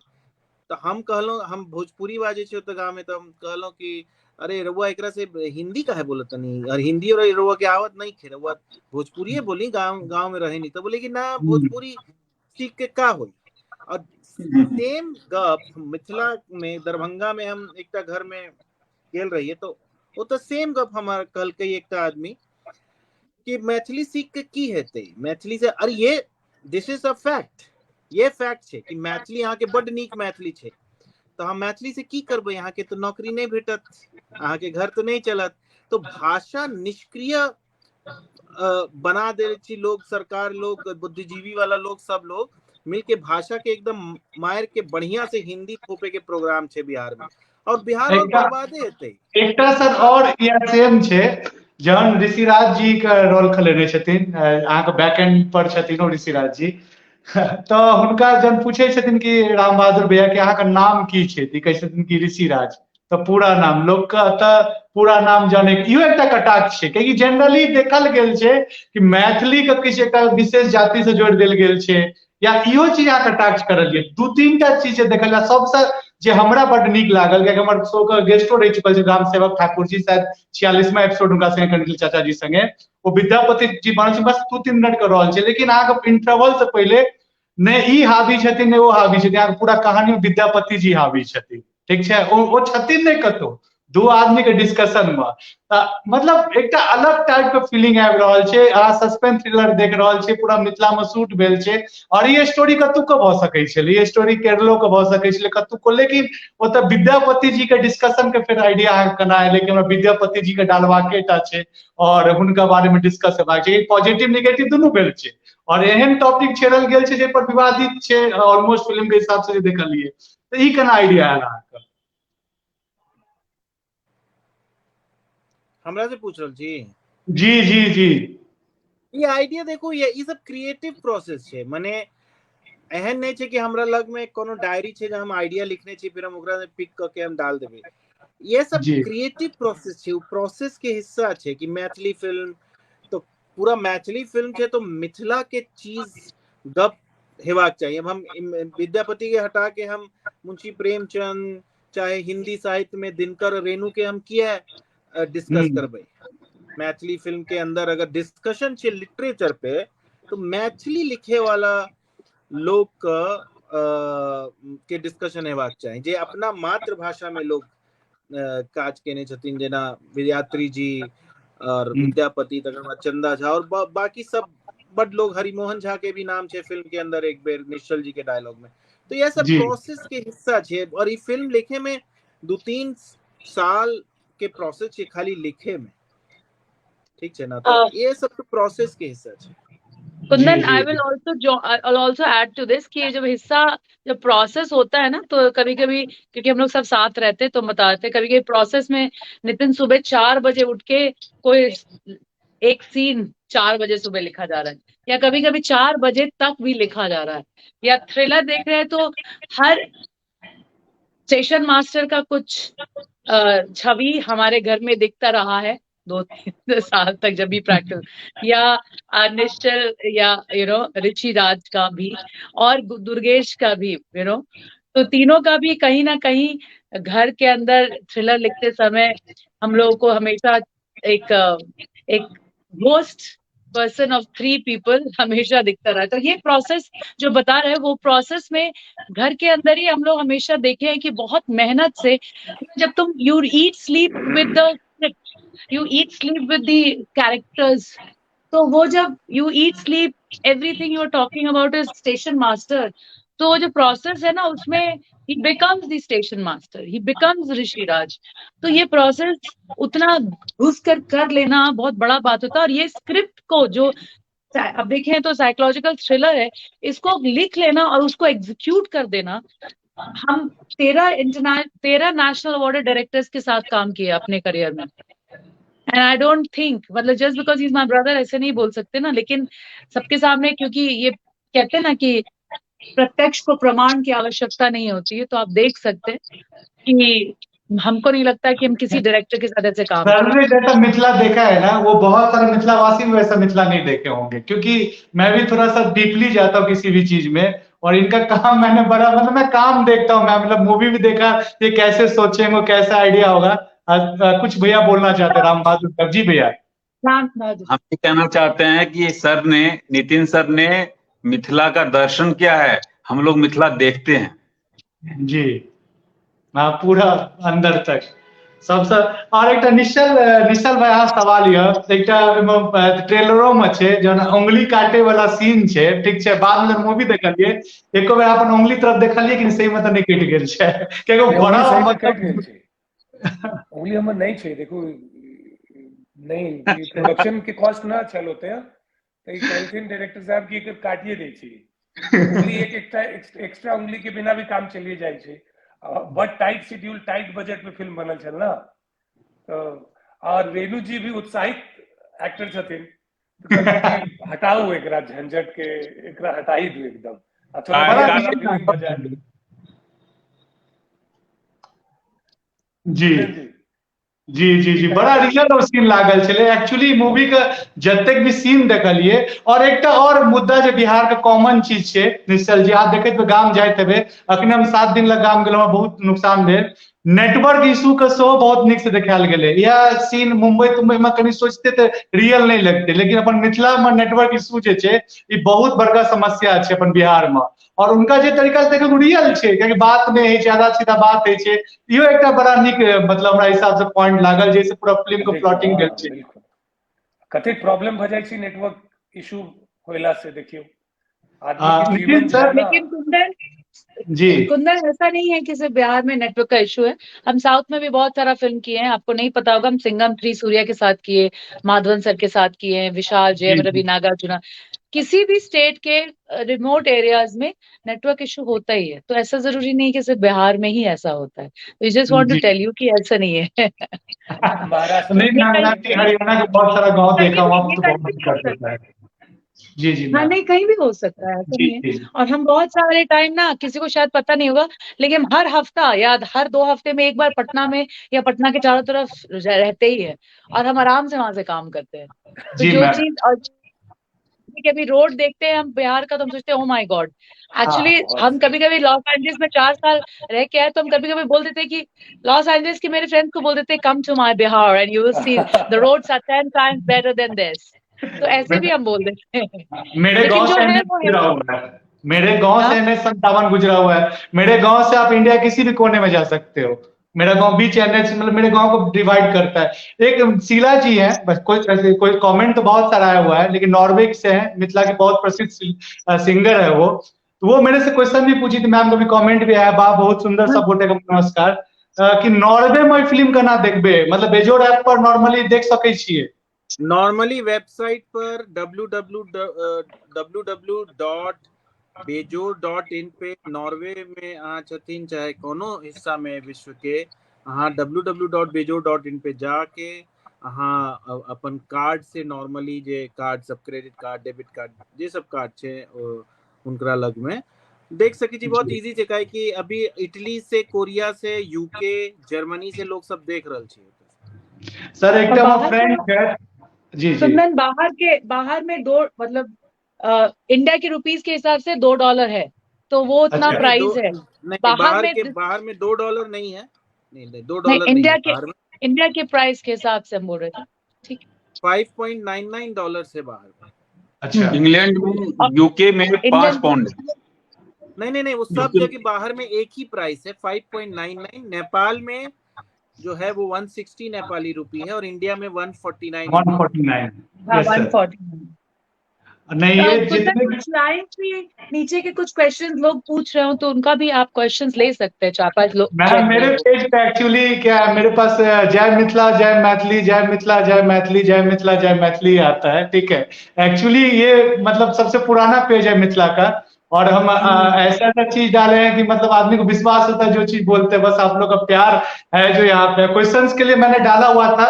तो हम कहलहुँ, हम भोजपुरी बाजै छियै ओतऽ गाँव में, तो हम कहलहुँ कि अरे रउआ एकरा से हिंदी काहे बोलत तनी, और हिंदी और रउआ के आवत नहीं खे, रउआ भोजपुरिये बोली, गाँव गाँव में रहे नहीं। तो बोले कि ना भोजपुरी सीख के का होई। और सेम गप मिथिला में दरभंगा में हम एकटा घर में गेल रहिए, तो ओ तो सेम गप हमार कहलकै एकटा आदमी कि मैथिली सीख के की हेतै मैथिली से। अरे ये दिस is a fact, ये फैक्ट छै कि मैथिली अहाँके बड नीक मैथिली छै, तो हम मैथिली से की करबै, अहाँके तो नौकरी नहीं भेटत, अहाँके घर तो नहीं चलत। तो भाषा निष्क्रिय बना दे छी लोग, सरकार लोग, बुद्धिजीवी वाला लोग, सब लोग मिलके भाषा के एकदम मार के बढ़िया से हिंदी थोपे के प्रोग्राम छै बिहार में, और बिहार और बर्बादे हेतै। एकटा सर और इएह सेम छै, जहन ऋषिराज जी के रोल खेलेने छथिन, अहाँके बैक एंड पर छथिन ओ ऋषिराज जी, तऽ हुनका जहन पूछै छथिन कि राम बहादुर भैया के अहाँके नाम की छै, तऽ कहै छथिन कि ऋषिराज। तऽ पूरा नाम लोक के एतऽ पूरा नाम जाने के इहो एकटा कटाक्ष छै, कियाकि जनरली देखल गेल छै कि मैथिली के किछु एकटा विशेष जाति से जोड़ि देल गेल छै, या इहो चीज अहाँ कटाक्ष करलियै। 2-3 टा चीज जे देखल जाय, सबसँ जे हमरा बड नीक लागल, कियाकि हमर शो के गेस्टो रहि चुकल छै राम सेवक ठाकुर जी, शायद 46वां एपिसोड हुनका संगे कनखिल चाचा जी संगे, ओ विद्यापति जी बनल छै, बस 2-3 मिनट के रोल छै, लेकिन अहाँके इंटरवल से पहिले ने ई हावी छथिन ने ओ हावी छथिन, अहाँके पूरा कहानी में विद्यापति जी हावी छथिन, ठीक छै। ओ छथिन नहि कतौ, दू आदमी के डिस्कशन में। मतलब एकटा अलग टाइप के फीलिंग आबि रहल छै। अहाँ सस्पेंस थ्रिलर देख रहल छी, पूरा मिथिला में शूट भेल छै और ई स्टोरी कतुको भऽ सकै छलै, ई स्टोरी केरलो के भऽ सकै छलै, कतुको, लेकिन ओतऽ विद्यापति जी के डिस्कशन के फेर आइडिया अहाँके केना एलै कि हमरा विद्यापति जी के डालबाके टा छै और हुनका बारे में डिस्कस हेबाक छै? पॉजिटिव निगेटिव दुनू भेल छै और एहन टॉपिक छेड़ल गेल छै जाहि पर विवादित छै ऑलमोस्ट फिल्म के हिसाब से जे देखलियै, तऽ ई केना आइडिया आयल अहाँके? हमरा से पूछ रहल छी? जी जी जी। ई आइडिया देखू, ये ई सब क्रिएटिव प्रोसेस छै, माने एहन नहि छै कि हमरा लग में कोनो डायरी छै जे हम आइडिया लिखने छी फिर हम ओकरा में पिक क के हम डाल देबै। ये सब क्रिएटिव प्रोसेस छै, उ प्रोसेस के हिस्सा छै कि मैथिली फिल्म तो पूरा मैथिली फिल्म छै तो मिथिला के चीज गप हेबाक चाही। अब हम विद्यापति के हटा के हम मुंशी प्रेमचंद चाहे हिंदी साहित्य में दिनकर रेणु के हम किया डिस्कस करबै? मैथिली फिल्म के अंदर अगर डिस्कशन छै लिटरेचर पे तो मैथिली लिखे वाला लोग के डिस्कशन हेबाक चाही, जे अपना मातृभाषा में लोग काज केने छथिन, जेना विद्यात्री जी और विद्यापति, तकर बाद चंदा झा और बाकी सब बड लोग, हरिमोहन झा के भी नाम छै फिल्म के अंदर एक बेर निश्चल जी के डायलॉग में। तो यह सब प्रोसेस के हिस्सा छै और ये फिल्म लिखे में 2-3 साल के प्रोसेस छै खाली लिखे में, ठीक छै ना? तो ये सब तो प्रोसेस के हिस्सा छै। Kundan, I will also I also add to this कि जब हिस्सा जब प्रोसेस होता है ना तो कभी कभी क्योंकि हम लोग सब साथ रहते हैं तो बताते कभी कभी प्रोसेस में नितिन सुबह 4 बजे उठ के कोई एक सीन 4 बजे सुबह लिखा जा रहा है, या कभी कभी 4 बजे तक भी लिखा जा रहा है, या थ्रिलर देख रहे हैं तो हर स्टेशन मास्टर का कुछ छवि हमारे घर में दिखता रहा है 2-3 साल तक जब भी प्रैक्टिस, या निश्चल या you know Rishi राज का भी और दुर्गेश का भी, you know, तो तीनों का भी कहीं ना कहीं घर के अंदर थ्रिलर लिखते समय हम लोगों को हमेशा एक एक घोस्ट पर्सन ऑफ 3 पीपल हमेशा दिखता रहा है। तो ये प्रोसेस जो बता रहे हैं वो प्रोसेस में घर के अंदर ही हम लोग हमेशा देखे हैं कि बहुत मेहनत से जब तुम you eat sleep with the script, you eat sleep with the characters, तो वो जब you eat sleep everything you are talking about is station master, तो वो जो प्रोसेस है ना उसमें he becomes the station master, he becomes Rishiraj. तो ये प्रोसेस उतना घुस कर कर लेना बहुत बड़ा बात होता है। और ये स्क्रिप्ट को जो अब देखें तो साइकोलॉजिकल थ्रिलर है, इसको लिख लेना और उसको एग्जीक्यूट कर देना। हम 13 नेशनल अवार्ड डायरेक्टर्स के साथ काम किया अपने करियर में, एंड I don't think मतलब just because he is my brother ऐसे नहीं बोल सकते ना, लेकिन सबके सामने क्योंकि ये कहते हैं ना कि प्रत्यक्ष को प्रमाण की आवश्यकता नहीं होती है, तो आप देख सकते हैं कि हमको नहीं लगता कि हम किसी डायरेक्टर के साथ ऐसे काम सर ने जैसा मिथिला देखा है ना, वो बहुत सारे मिथिलावासी भी वैसा मिथिला नहीं देखे होंगे, क्योंकि मैं भी थोड़ा सा डीपली जाता हूँ किसी भी चीज में और इनका काम मैंने बड़ा मतलब मैं काम देखता हूँ, मैं मतलब मूवी भी देखा ये कैसे सोचेंगे, कैसा आइडिया होगा। कुछ भैया बोलना चाहते हैं, राम बहादुर जी भैया। राम बहादुर। हम ये कहना चाहते हैं कि सर ने, नितिन सर ने मिथिला का दर्शन किया है, हम लोग मिथिला देखते हैं। जी हाँ, पूरा अंदर तक सबसे। और एकटा निश्चल निश्चल भाई अहाँ सवाल यऽ, एकटा ओहिमे ट्रेलरो में छै जहन उंगली काटे वाला सीन छै, ठीक छै, बाद में मूवी देखलियै एको बेर अपन उंगली तरफ देखलियै कि सही में तऽ नहि कटि गेल छै, कियाकि नहि, बड़ा उंगली सही में मतलब कटि गेल छै, उंगली हमर नहि छै, देखू नहि प्रोडक्शन के कॉस्ट ना छल ओते, तऽ ई कहलखिन डायरेक्टर साहब कि एकर काटिए दै छी उंगली, एक एक्स्ट्रा एक्स्ट्रा उंगली के बिना भी काम चलिए जाइ छै। बड टाइट शेड्यूल टाइट बजट में फिल्म बनल छल ना, तऽ और रेणु जी भी उत्साहित एक्टर छथिन, हटाउ एकरा झंझट के, एकरा हटा ही दू एकदम, आ थोड़ा बड़ा बड़ा नीक फिल्म बजा। जी जी जी जी, बड़ा रियल ओ सीन लागल छलै एक्चुअली मूवी के जतेक भी सीन देखलियै। और एकटा और मुद्दा जे बिहार के कॉमन चीज छै निश्चल जी, अहाँ देखैत गाम जाइत हेबै, अखन हम 7 दिन लग गाम गेलहुँ, बहुत नुकसान भेल। नेटवर्क इशू के सेहो बहुत नीक से देखायल गेलै। इएह सीन मुंबई तुम्बई में कनि सोचते तऽ रियल नहि लगतै, लेकिन अपन मिथिला में नेटवर्क इशू जे छै ई बहुत बड़का समस्या छै अपन बिहार में। और उनका जे तरीका से देखियौ रियल छै, कियाकि बात नहि होइ छै, आधा सीधा बात होइ छै। इहो एकटा बड़ा नीक मतलब हमरा हिसाब से पॉइंट लागल, जाहिसँ पूरा फिल्म के प्लॉटिंग भेल छै। बिल्कुल, कतेक प्रॉब्लम भऽ जाइ छै नेटवर्क इशू होला से। देखियौ आदमी के जीवन सर, लेकिन कुंदन जी, कुंदन ऐसा नहीं है कि सिर्फ बिहार में नेटवर्क का इशू है, हम साउथ में भी बहुत सारा फिल्म किए हैं, आपको नहीं पता होगा। हम सिंघम 3 सूर्या के साथ किए, माधवन सर के साथ किए हैं, विशाल जयम रवि नागार्जुना। किसी भी स्टेट के रिमोट एरियाज में नेटवर्क इशू होता ही है, तो ऐसा जरूरी नहीं कि सिर्फ बिहार में ही ऐसा होता है। We just want to tell you कि ऐसा नहीं है। महाराष्ट्र नहीं, हरियाणा के बहुत सारा गांव देखा वहां तो बहुत दिक्कत होता है। जी जी, हाँ नहीं, कहीं भी हो सकता है, ऐसा नहीं है। और हम बहुत सारे टाइम ना, किसी को शायद पता नहीं होगा, लेकिन हम हर हफ्ता या हर 2 हफ्ते में एक बार पटना में या पटना के चारों तरफ रहते ही है, और हम आराम से वहां से काम करते हैं। तो जो चीज, और अभी रोड देखते हैं हम बिहार का तो हम सोचते हैं ओ my God. Actually हम कभी कभी लॉस एंजल्स में 4 साल रह के आए, तो हम कभी कभी बोल देते हैं कि लॉस एंजल्स के मेरे फ्रेंड्स को बोल देते हैं come to my Bihar and you will see the roads are 10 times better than this. तो ऐसे भी हम बोल देते हैं। मेरे गांव से एनएच गुजरा हुआ है, मेरे गांव से एनएच 57 गुजरा हुआ है। मेरे गांव से आप इंडिया किसी भी कोने में जा सकते हो। मेरा गांव बीच एनएच, मतलब मेरे गांव को डिवाइड करता है। एक शीला जी है, बस कोई कोई कमेंट तो बहुत सारा आया हुआ है, लेकिन नॉर्वे से है, मिथिला के बहुत प्रसिद्ध सिंगर है वो। तो वो मेरे से क्वेश्चन भी पूछी थी मैम, कभी कमेंट भी आया, बा बहुत सुंदर सब गोटे का नमस्कार, कि नॉर्वे में फिल्म केना देखबे, मतलब बेजोड़ ऐप पर नॉर्मली देख सकै छियै? नॉर्मली वेबसाइट पर www.bejor.in पे नॉर्वे में अहाँ छथिन चाहे कोनो हिस्सा में विश्व के, अहाँ www.bejor.in पे जाके अहाँ अपन कार्ड से नॉर्मली जे कार्ड सब, क्रेडिट कार्ड, डेबिट कार्ड, जे सब कार्ड छै हुनकरा लग में देख सकै छी। बहुत इजी छै, काहे कि अभी इटली से, कोरिया से, यूके, जर्मनी से लोग सब देख रहल छै। सर एकटा फ्रेंड है जी, जी कुंदन, बाहर के, बाहर में 2, मतलब इंडिया के रुपीस के हिसाब से $2 है, तो वो उतना अच्छा। प्राइस है। नहीं, बाहर में बाहर में $2 नहीं है, नहीं, $2 इंडिया नहीं के, है, इंडिया के प्राइस के हिसाब से हम बोल रहे थे। ठीक, $5.99 है बाहर। अच्छा, इंग्लैंड में, यूके में 5 पाउंड। नहीं नहीं नहीं, वो सब जगह बाहर में एक ही प्राइस है, 5.99। नेपाल में जो है वो 160 नेपाली रुपी है, और इंडिया में 149। 149। हाँ, 149। नहीं, ये जितने कुछ लाइन के नीचे के कुछ क्वेश्चंस लोग पूछ रहे हो तो उनका भी आप क्वेश्चंस ले सकते हैं, 4-5 लोग। मैं मेरे पेज पे एक्चुअली क्या है, मेरे पास जय मिथिला जय मैथिली जय मिथिला जय मैथिली जय मिथिला जय मैथिली आता है, ठीक है। एक्चुअली ये मतलब सबसे पुराना पेज है मिथिला का, और हम ऐसा ऐसा चीज डाले हैं कि मतलब आदमी को विश्वास होता है जो चीज बोलते हैं। बस आप लोग का प्यार है जो यहाँ पे क्वेश्चंस के लिए मैंने डाला हुआ था,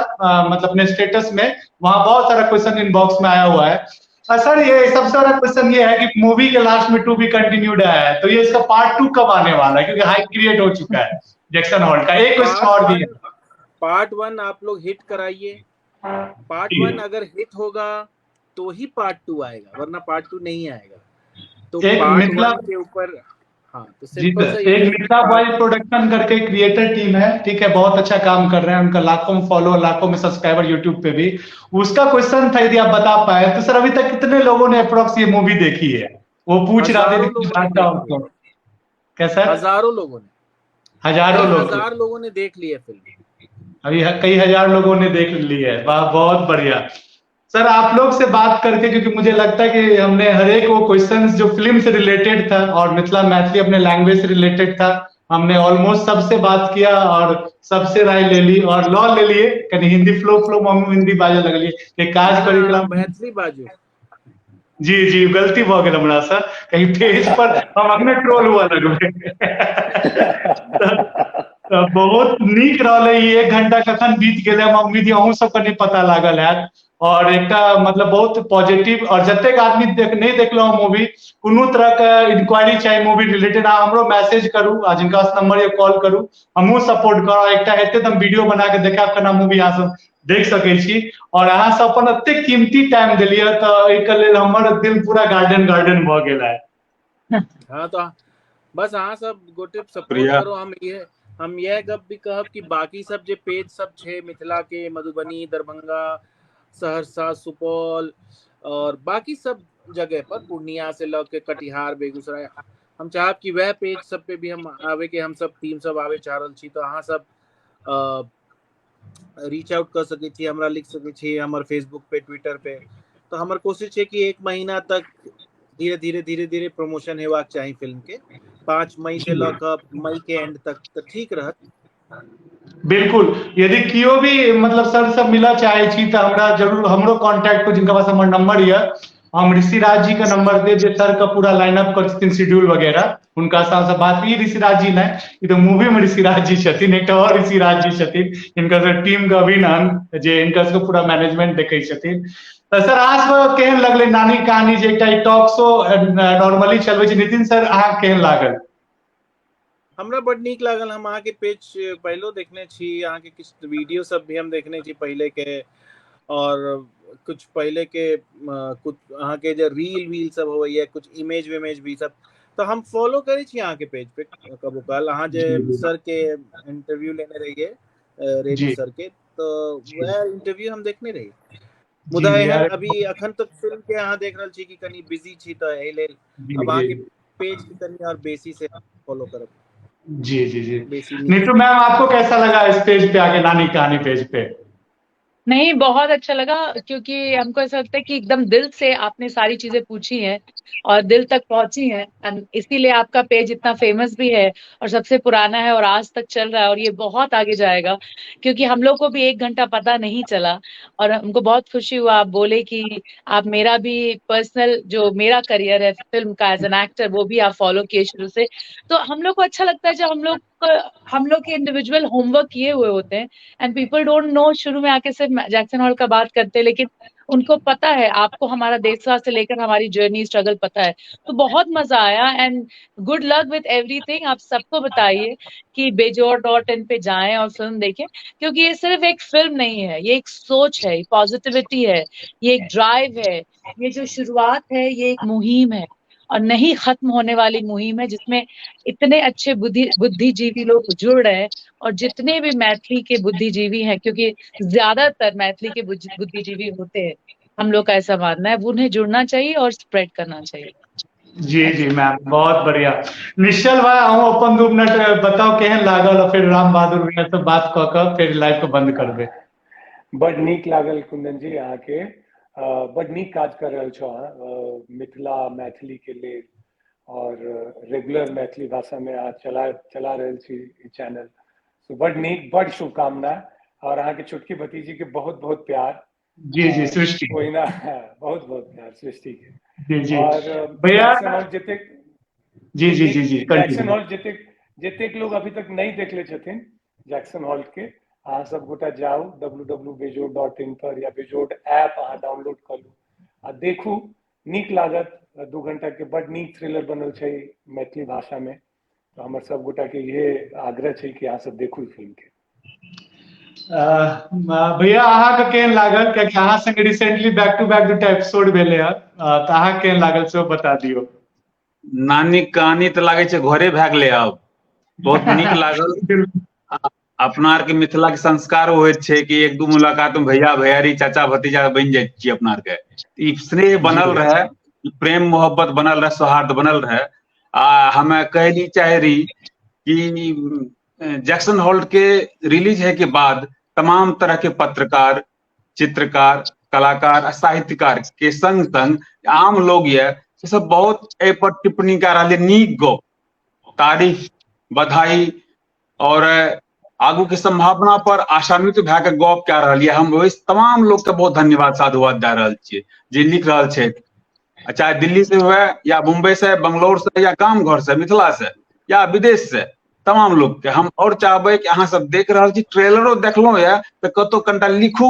मतलब अपने स्टेटस में, वहाँ बहुत सारा क्वेश्चन इनबॉक्स में आया हुआ है। सर ये सबसे बड़ा क्वेश्चन ये है कि मूवी के लास्ट में टू बी कंटिन्यूड आया है, तो ये इसका पार्ट 2 कब आने वाला है, क्योंकि हाइप क्रिएट हो चुका है जैक्सन हॉल का। एक क्वेश्चन और भी है, पार्ट 1 आप लोग हिट कराइए, पार्ट 1 अगर हिट होगा तो ही पार्ट 2 आएगा, वरना पार्ट 2 नहीं आएगा। तो एक मिथिला के ऊपर, हाँ, तो जी सर, एक मिथिला बॉय प्रोडक्शन करके क्रिएटर टीम है, ठीक है, बहुत अच्छा काम कर रहे हैं, उनका लाखों में फॉलो, लाखों में सब्सक्राइबर यूट्यूब पे भी। उसका क्वेश्चन था, यदि आप बता पाए तो सर अभी तक कितने लोगों ने अप्रोक्स ये मूवी देखी है, वो पूछ रहा था। क्या सर? हजारों लोगों ने, हजारों लोग, हजार लोगों ने देख ली है फिल्म, अभी कई हजार लोगों ने देख ली है। वाह, बहुत बढ़िया। सर आप लोग से बात करके, क्योंकि मुझे लगता है कि हमने हर एक वो क्वेश्चंस जो फिल्म से रिलेटेड था और मिथिला मैथिली अपने लैंग्वेज से रिलेटेड था, हमने ऑलमोस्ट सबसे बात किया और सबसे राय ले ली और लॉ ले लिए, कहीं Hindi flow flow mummy Hindi बाजे लगलिए कि काज करी मैथिली बाजू। जी जी, गलती भ गेल हमरा सर, कहीं पेज पर हम अपने ट्रोल हुआ लगबे। बहुत नीक रहलै, 1 घंटा कखन बीत गेलै हम उम्मीद अहूँ सबके नहीं पता लागल हैत। और एकटा मतलब बहुत पॉजिटिव, और जतेक आदमी नहीं देखलहुँ मूवी, कोनो तरह के इंक्वायरी चाही मूवी रिलेटेड, अहाँ हमरो मैसेज करू, आ जिनका नंबर यऽ कॉल करू, हमहूँ सपोर्ट करब। एकटा हेतै तऽ हम वीडियो बना के देखायब केना मूवी अहाँ सब देख सकै छी। और अहाँ सब अपन एतेक कीमती टाइम देलियै तऽ एहिके लेल हमर दिल पूरा गार्डन गार्डन भऽ गेल है। हाँ, तो बस अहाँ सब गोटे सपोर्ट करू, हम इएह गप भी कहब कि बाकी सब जे पेज सब छै मिथिला के, मधुबनी, दरभंगा, सहरसा, सुपौल और बाकी सब जगह पर, पूर्णिया से लऽ के कटिहार, बेगूसराय, हम चाहब कि वएह पेज सब पे भी हम आवे के, हम सब टीम सब आवे चाह रहल छी। तऽ अहाँ सब रीच आउट कऽ सकै छी, हमरा लिख सकै छी हमर फेसबुक पे, ट्विटर पे। तऽ हमर कोशिश छै कि एक महीना तक धीरे धीरे धीरे धीरे प्रमोशन हेबाक चाही फिल्म के, 5 मई से लऽ कऽ मई के एंड तक तऽ ठीक रहत। बिल्कुल, यदि केओ भी मतलब सर सब मिलऽ चाहे छी तऽ हमरा जरूर हमरो कॉन्टैक्ट करू, जिनका पास हमर नंबर यऽ, हम ऋषिराज जी के नंबर देब, जे सर के पूरा लाइन अप करै छथिन शेड्यूल वगैरह, हुनका सबसँ बात। ई ऋषिराज जी नहि, ई तऽ मूवी में ऋषिराज जी छथिन, एकटा और ऋषिराज जी छथिन, हिनकर सबके टीम के अभिनंदन, जे हिनकर सबके पूरा मैनेजमेंट देखै छथिन। तऽ सर अहाँ सबके केहन लगलै नानी कहानी, जे एकटा टॉक शो नॉर्मली चलबै छै? नितिन सर, अहाँके केहन लागल? हमरा बड नीक लागल। हम अहाँके पेज पहिलो देखने छी, अहाँके किछु वीडियो सब भी हम देखने छी पहिले के, और कुछ पहिले के कुछ अहाँके जे रील वील सब होइए, कुछ इमेज विमेज भी सब, तऽ हम फॉलो करै छी अहाँके पेज पे कबो काल। अहाँ जे सर के इंटरव्यू लेने रहिए, रेणु सर के, तऽ वएह इंटरव्यू हम देखने रही। मुदा एहन अभी अखन तक फिल्म के अहाँ देख रहल छी कि कनि बिजी छी, तऽ एहि लेल अब अहाँके पेज के कनि और बेसी से फॉलो करब। जी जी जी। नीतू मैम, आपको कैसा लगा इस पेज पे आके, नानी कहानी पेज पे? नहीं, बहुत अच्छा लगा, क्योंकि हमको ऐसा लगता है कि एकदम दिल से आपने सारी चीजें पूछी हैं और दिल तक पहुंची हैं, इसीलिए आपका पेज इतना फेमस भी है और सबसे पुराना है और आज तक चल रहा है, और ये बहुत आगे जाएगा, क्योंकि हम लोग को भी 1 घंटा पता नहीं चला और हमको बहुत खुशी हुआ आप बोले कि आप मेरा भी पर्सनल जो मेरा करियर है फिल्म का एज एन एक्टर, वो भी आप फॉलो किए शुरू से। तो हम लोग को अच्छा लगता है जब हम लोग के इंडिविजुअल होमवर्क किए हुए होते हैं, एंड पीपल don't know, शुरू में आके सिर्फ जैक्सन हॉल का बात करते हैं, लेकिन उनको पता है, आपको हमारा देशवा से लेकर हमारी जर्नी स्ट्रगल पता है। तो बहुत मजा आया, and good luck with everything. आप सबको बताइए कि bejod.in पे जाएं और फिल्म देखें, क्योंकि ये सिर्फ एक फिल्म नहीं है, ये एक सोच है, पॉजिटिविटी है, ये एक ड्राइव है, ये जो शुरुआत है ये एक मुहिम है और नहीं खत्म होने वाली मुहिम है, जिसमें इतने अच्छे बुद्धिजीवी लोग जुड़ रहे हैं, और जितने भी मैथिली के बुद्धिजीवी हैं, क्योंकि ज्यादातर मैथिली के बुद्धिजीवी होते हैं, हम लोग का ऐसा मानना है, उन्हें जुड़ना चाहिए और स्प्रेड करना चाहिए। जी जी मैम, बहुत बढ़िया। निश्चल भाई, अहूँ अपन 2 मिनट बताओ केहन लागल, और फिर राम बहादुर भैया से बात कऽ कऽ फिर लाइव को बंद करबै। बड नीक लागल कुंदन जी, अहाँके बड नीक काज कर रहल छौ अहाँ मिथिला मैथिली के लेल, और रेगुलर मैथिली भाषा में अहाँ चला चला रहल छी ई चैनल, सो बड नीक, बड शुभकामना, और अहाँके छोटकी भतीजी के बहुत बहुत प्यार। जी जी, सृष्टि। ओहिना बहुत बहुत प्यार सृष्टि के। जी जी। और भैया जैक्सन हॉल जतेक जी जी जी जी, जैक्सन हॉल जतेक जतेक लोग अभी तक नहीं देखले छथिन जैक्सन हॉल के, अहाँ सब गोटा जाउ www.bejod.in पर या बेजोड़ ऐप अहाँ डाउनलोड करू आ देखू, नीक लागत। 2 घंटा के बड नीक थ्रिलर बनल छै मैथिली भाषा में, तो हमर सब गोटा के इहे आग्रह छै कि अहाँ सब देखू फिल्म के। भैया अहाँके केहन लागल, कियाकि अहाँ संगे रिसेंटली बैक टू बैक 2टा एपिसोड भेलै हँ, तऽ अहाँके केहन लागल सेहो बता दियौ। नानी कहानी तऽ लागै छै घरे भए गेलै आब, बहुत नीक लागल। अपना आरके मिथिला के संस्कार होइत छै कि 1-2 मुलाकात में भैया भैयारी चाचा भतीजा बनि जाइ छियै अपना आरके, ई स्नेह बनल रहे, प्रेम मोहब्बत बनल रहे, सौहार्द बनल रहे। आ हमे कहली चाहे रही कि जैक्सन हॉल्ट के रिलीज है के बाद तमाम तरह के पत्रकार, चित्रकार, कलाकार आ साहित्यकार के संग संग आम लोग ये से सब बहुत एहि पर टिप्पणी कए रहल ये, नीक गप, तारीफ, बधाई और आगू के संभावना पर आशान्वित भए के गप कए रहल ये। हम ओहि तमाम लोग के बहुत धन्यवाद, साधुवाद दए रहल छियै जे लिख रहल छथि, चाहे दिल्ली से हुए या मुंबई से, बंगलोर से या गाम घर से, मिथिला से या विदेश से, तमाम लोग के हम और चाहबै कि अहाँ सब देख रहल छी, ट्रेलरो देखलहुँ ये तऽ कतौ कनिटा लिखू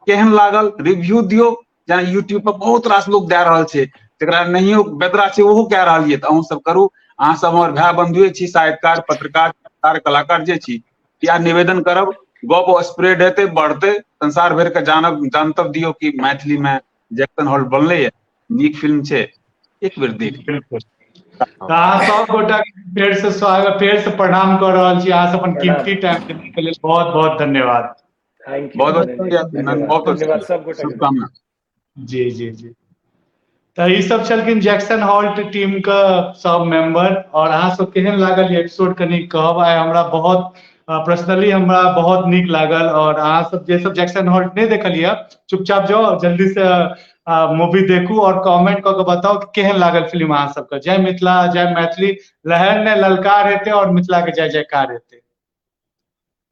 केहन लागल, रिव्यू दियौ। जेना यूट्यूब पर बहुत रास लोग दए रहल छै, जकरा नहियो बेदरा छै ओहो कए रहल ये, तऽ अहूँ सब करू। अहाँ सब हमर भाय बंधुए छी, साहित्यकार, पत्रकार, कलाकार जे छी, इएह निवेदन करब, गप स्प्रेड हेतै, बढ़तै, संसार भरि के जानब, जानतब दियौ कि मैथिली में जैक्सन हॉल बनलै ये, नीक फिल्म छै, एक बेर देख। बिल्कुल। तऽ अहाँ सब गोटा के फेर से स्वागत, फेर से प्रणाम कऽ रहल छी। अहाँ सब अपन प्रणाम। कीमती टाइम देने के लेल बहुत बहुत धन्यवाद। Thank you बहुत बहुत कुंदन जी, शुक्रिया कुंदन, धन्यवाद बहुत बहुत धन्यवाद शुक्रिया, सब गोटा के। शुभकामना। जी जी जी। तऽ ई सब छलखिन जैक्सन हॉल्ट टीम के सब मेंबर। और अहाँ सब केहन लागल ई एपिसोड कनि कहब। आइ हमरा बहुत पर्सनली हमरा बहुत नीक लागल। और अहाँ सब जे सब जैक्सन हॉल्ट नहि देखलियै, चुपचाप जाउ जल्दी से मूवी देखू और कमेंट कऽ के बताउ कि केहन लागल फिल्म अहाँ सबके। जय मिथिला, जय मैथिली। लहर ने ललकार हेतै और मिथिला के जय जयकार हेतै।